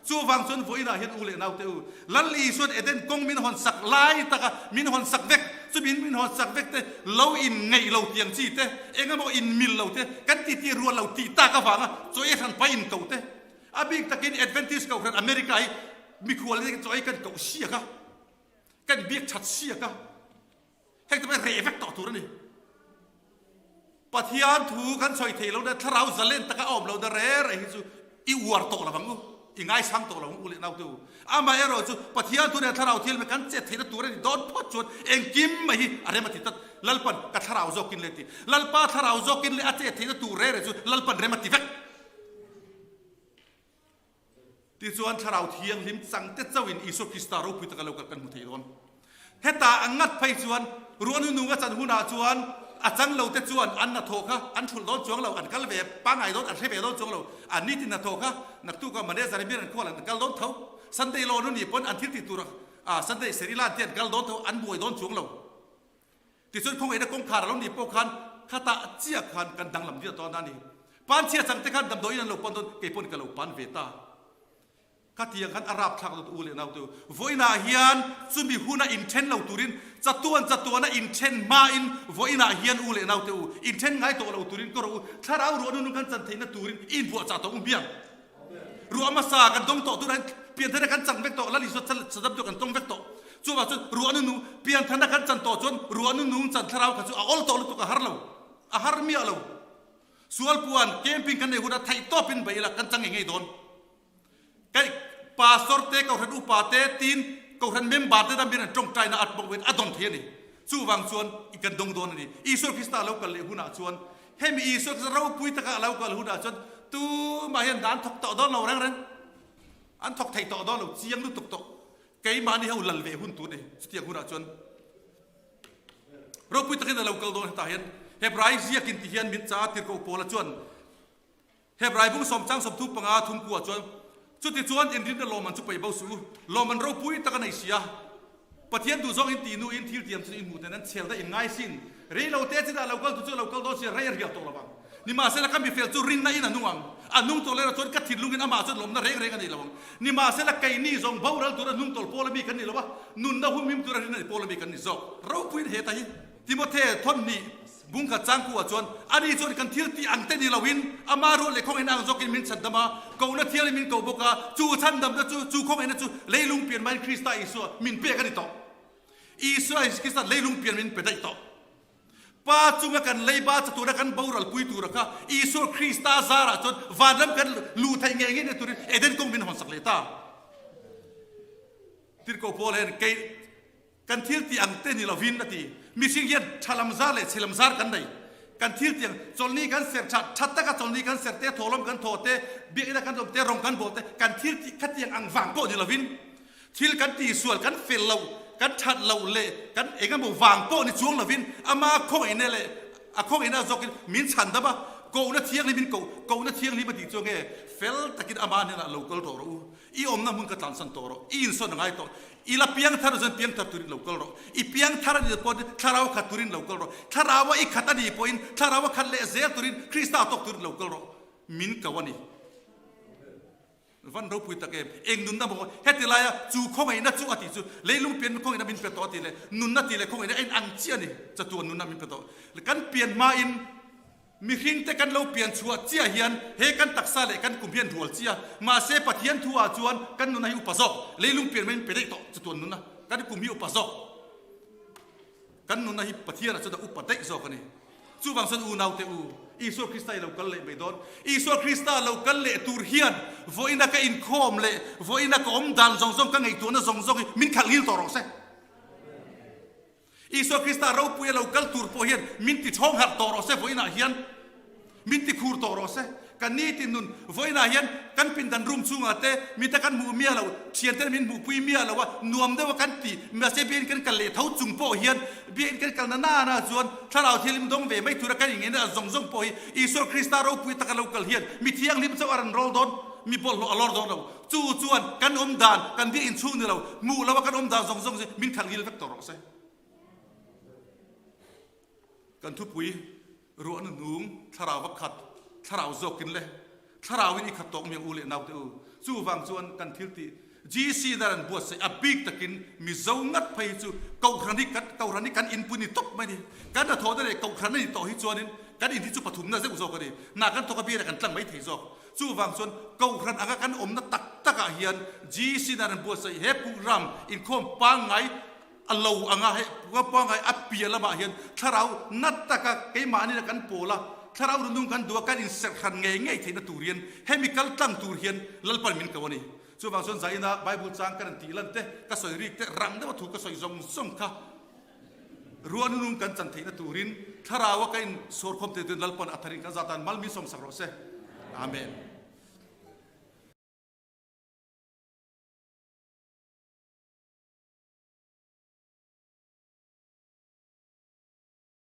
Chuvang chuan vawiinah hian u leh naute u, Lal Isua'n Eden kawng min hawnsak lai taka min hawnsak vek, chumi min hawnsak vek te lo in ngeih lo tiang chi te, eng emaw in mil lo te, kan titi rual lo tih tak avanga chaw ei hran pai in koh te, a bik takin Adventist Kohhran America hi mikhual te chaw ei kan koh siak a, kan biak that siak a. Heng te pawh hi reh vek tawh tur a ni. Pathian thu kan sawi thei lo na thlarau zalen taka a awm lo na re re hi chu i uar tawh lo ang u, i ngaisang tawh lo ang u leh naute u. Amaherawh chu Pathian thu nen thlarau thil mai kan chet theihna tur a ni dawn phawt chuan engkim mai hi a rem a ti tlat. Lalpan ka thlarau zawkin le a ti. Lalpa thlarau zawkin leh a chet theihna tur re re chu Lalpan rem a ti vek. Tichuan Thlarau Thianghlim changte chauhin Isua Krista ropui taka lo kal kan hmu thei dawn. Heta a ngat phei chuan ruahnu nung a chan hunah chuan a chang lote chuan an hnathawh kha an thulh dawn chuang lo, an kal ve pangngai dawn, an hre ve dawn chuang lo. An nitin hnathawh kha naktuka manager in an khual an kal dawn tho. Sunday law nu nih pawn an thil tih tur ah Sunday Serilan te an kal dawn tho, an buai dawn chuang lo. Tichuan khawngaihna kawngkhar a lo nih pawh khan khatah chiah khan kan danglam viau dawn a ni. Panchhia changte khan damdawiin an lo pan dawn, kei pawn ka lo pan ve ta. Khatiang khan a rapthlak dawt u leh naute u. Vawiinah hian chumi huna inthen lo turin chatuan chatuana inthen hmain vawiinah hian u leh naute u inthen ngai tawh lo turin ka rawh u. Thlarau ruah nunung kan chan theihna turin i inbuahchah tawh u hmiang. Ruah hmasa kan dawng tawh tunah hian pianthar kan chang vek tawh, Lal Isua chadam chu kan tawng vek tawh. Chuvang chuan ruah nunung piantharna kan chan tawh chuan ruah nunung chan thlarau kha chu a awl tawh lutuk a har lo. A har miah lo. Sual puan camping kan nei hunah theih tawpin bei ila kan chang ngei ngei dawn. Kai pastor te kohhran upa te tin kohhran member te dam hian an tawngtaina at bawk in a dawn thei a ni. Chuvang chuan i kan dawng dawn a ni. Isua Krista a lo kal leh hunah chuan hemi Isua Krista ropui taka a lo kal hunah chuan tumah hian hna an thawk tawh dawn lo reng reng. An thawk thei tawh dawn lo chiang lutuk tawh. Keimahni ho lal ve hun tur a ni chutiang hunah chuan. Ropui takin a lo kal dawn hetah hian Hebrai ziakin ti hian min cha tirhkoh Paula chuan Hebrai bung sawmchang 35 thumkua chuan, Chutichuan inrinna lawmman chu paih bo suh u, lawmman ropui tak a nei si a. Pathian duhzawng in tih nuin thil tiam chu in hmuh ten an chhel daih in ngai sin. Rei lo te chinah lo kal tu chu a lo kal dawn si a, rei a rial tawh lo vang. Nimahsela ka mifel chu rinna in a nung ang, a nung tawh lehna chuan ka thinlungin amah chuan lawmna reng reng a nei lo ang. Nimahsela keini zawng boral tura hnung tawlh pawl ami kan ni lo a, nunna humhim tura rinna ni pawl ami kan ni zawk. Ropuiin he ta hi. Timothe thawmhnih bungkhat changku-ah chuan, Ani chuan kan thil tih ang te ni loin ama rual leh khawngaihna ang zawkin min chhandam a, kohna thiangin min koh bawk a, chu chhandamna chu, chu khawngaihna chu leilung pian hmain Krista Isua min pek a ni tawh. Isua Krista leilung pian min pe daih tawh. Pa chunga kan leiba chatuana kan boral pui tura kha Isua Krista zarah chuan vanram kan luh theih ngei ngei na turin Eden kawng min hawnsak leh ta. Tirhkoh Paul hian kei Kan thil tih ang te ni lovin a ti. Mihring hian tha lam zar leh chhe lam zar kan nei. Kan thil tih ang, chawlhni kan ser tha, tha taka chawlhni kan ser te, thawhlawm kan thaw te, biakina kan awm te, rawng kan bawl te, kan thil tih khatiang ang vang pawh ni lovin, thil kan tihsual, kan fel loh, kan that loh leh kan eng emaw vang pawh ni chuang lovin, ama khawngaihna leh a khawngaihna zawkin min chhan dam a, kohna thianghlim in koh, kohna thianghlim a tih chu nge fel takin ama hnenah lo kal tawh rawh u. I awmna hmun ka tlansan tawh rawh, i insawn a ngai tawh. I la piangthar chuan piangthar turin lo kal rawh. I piangthar a nih pawhin thlarau khat turin lo kal rawh. Thlaraua i khat a nih pawhin thlaraua khat leh zel turin Krista tawk turin lo kal rawh. Min ko a ni. Van ropui tak em, eng nunna maw heti laia chu khawngaihna chu a tih chu leilung pian khawngaihna min pe tawh a tih leh nunna tih leh khawngaihna en ang chiah a ni. Chatuan nunna min pe tawh. Kan pian hmain Mihringte kan lo pian chhuah chiah hian he kan taksa leh kan kum hian rual chiah. Mahse Pathian thu ah chuan kan nuna hi upa zawk. Leilung pian maiin pe daih tawh chatuan nuna kan kum hi upa zawk. Kan nuna hi Pathian ah chuan a upa daih zawk a ni. Chuvang chuan unaute u, Isua Krista i lo kal leh mai dawn. Isua Krista lo kal leh tur hian vawiina ka inkhawm leh vawiina ka awm dan zawng zawng ka ngaihtuahna zawng zawng hi min khalh ngil tawh rawh se. Isua Krista ropui a lo kal tur pawh hian min ti chhawng harh tawh rawh se, vawiinah hian min ti khur tawh rawh se. Kan nitin nun vawiinah hian kan pindan room chhungah te mite kan hmuh miah lo, thianten min hmuhpui miah lo a, nuam deuha kan ti, mahse biakin kan kal leh tho chung pawh hian biakin kan kalna nana chuan thlarau thianghlim dawng ve mai tura kan inngei na zawng zawng pawh hi Isua Krista ropui taka lo kal hian mi thianghlim chauh a rawn rawl dawn, mi bawlhhlawh a lawr dawn lo. Chu chuan kan awm dan, kan biak inchhung ni lo, hmuh lo a kan awm dan zawng zawng chu min khalh ngil vek tawh rawh se. Kan thupui ruahna hnung thlarau va khat, thlarau zawkin le thlarauin i khat tawk miang u leh naute u. Chuvang chuan kan thil tih GC na ran buatsaih a bik takin Mizo ngat phei hi chu Kohhran hi kan Kohhran hi kan inpui ni tawp mai a ni. Kan hnathawhna leh Kohhran a ni tawh hi chuanin kan in hi chu pathumna zeuh zawk a ni. Hna kan thawk a biakah kan tlang mai thei zawk. Chuvang chuan Kohhran anga kan awmna tak takah hian GC nan an buatsaih he program inkhawm pangngai a lo anga he program pangngai a piah lamah hian thlarau na taka keimahni la kan pawl a, thlarau nunung kan duh a, kan inserh hran ngei ngei theihna tur hian hemi kal tlang tur hian Lalpan min ko a ni. Chuvang chuan zaina Bible chang ka rawn tih lan te, ka sawi rik te, rang deuha thu ka sawi zawng zawng kha Ruah nunung kan chan theihna turin Thlarau a ka in sawrkhawm te tuin Lalpan a tharin kan zatan mal min sawmsak rawh se. Amen.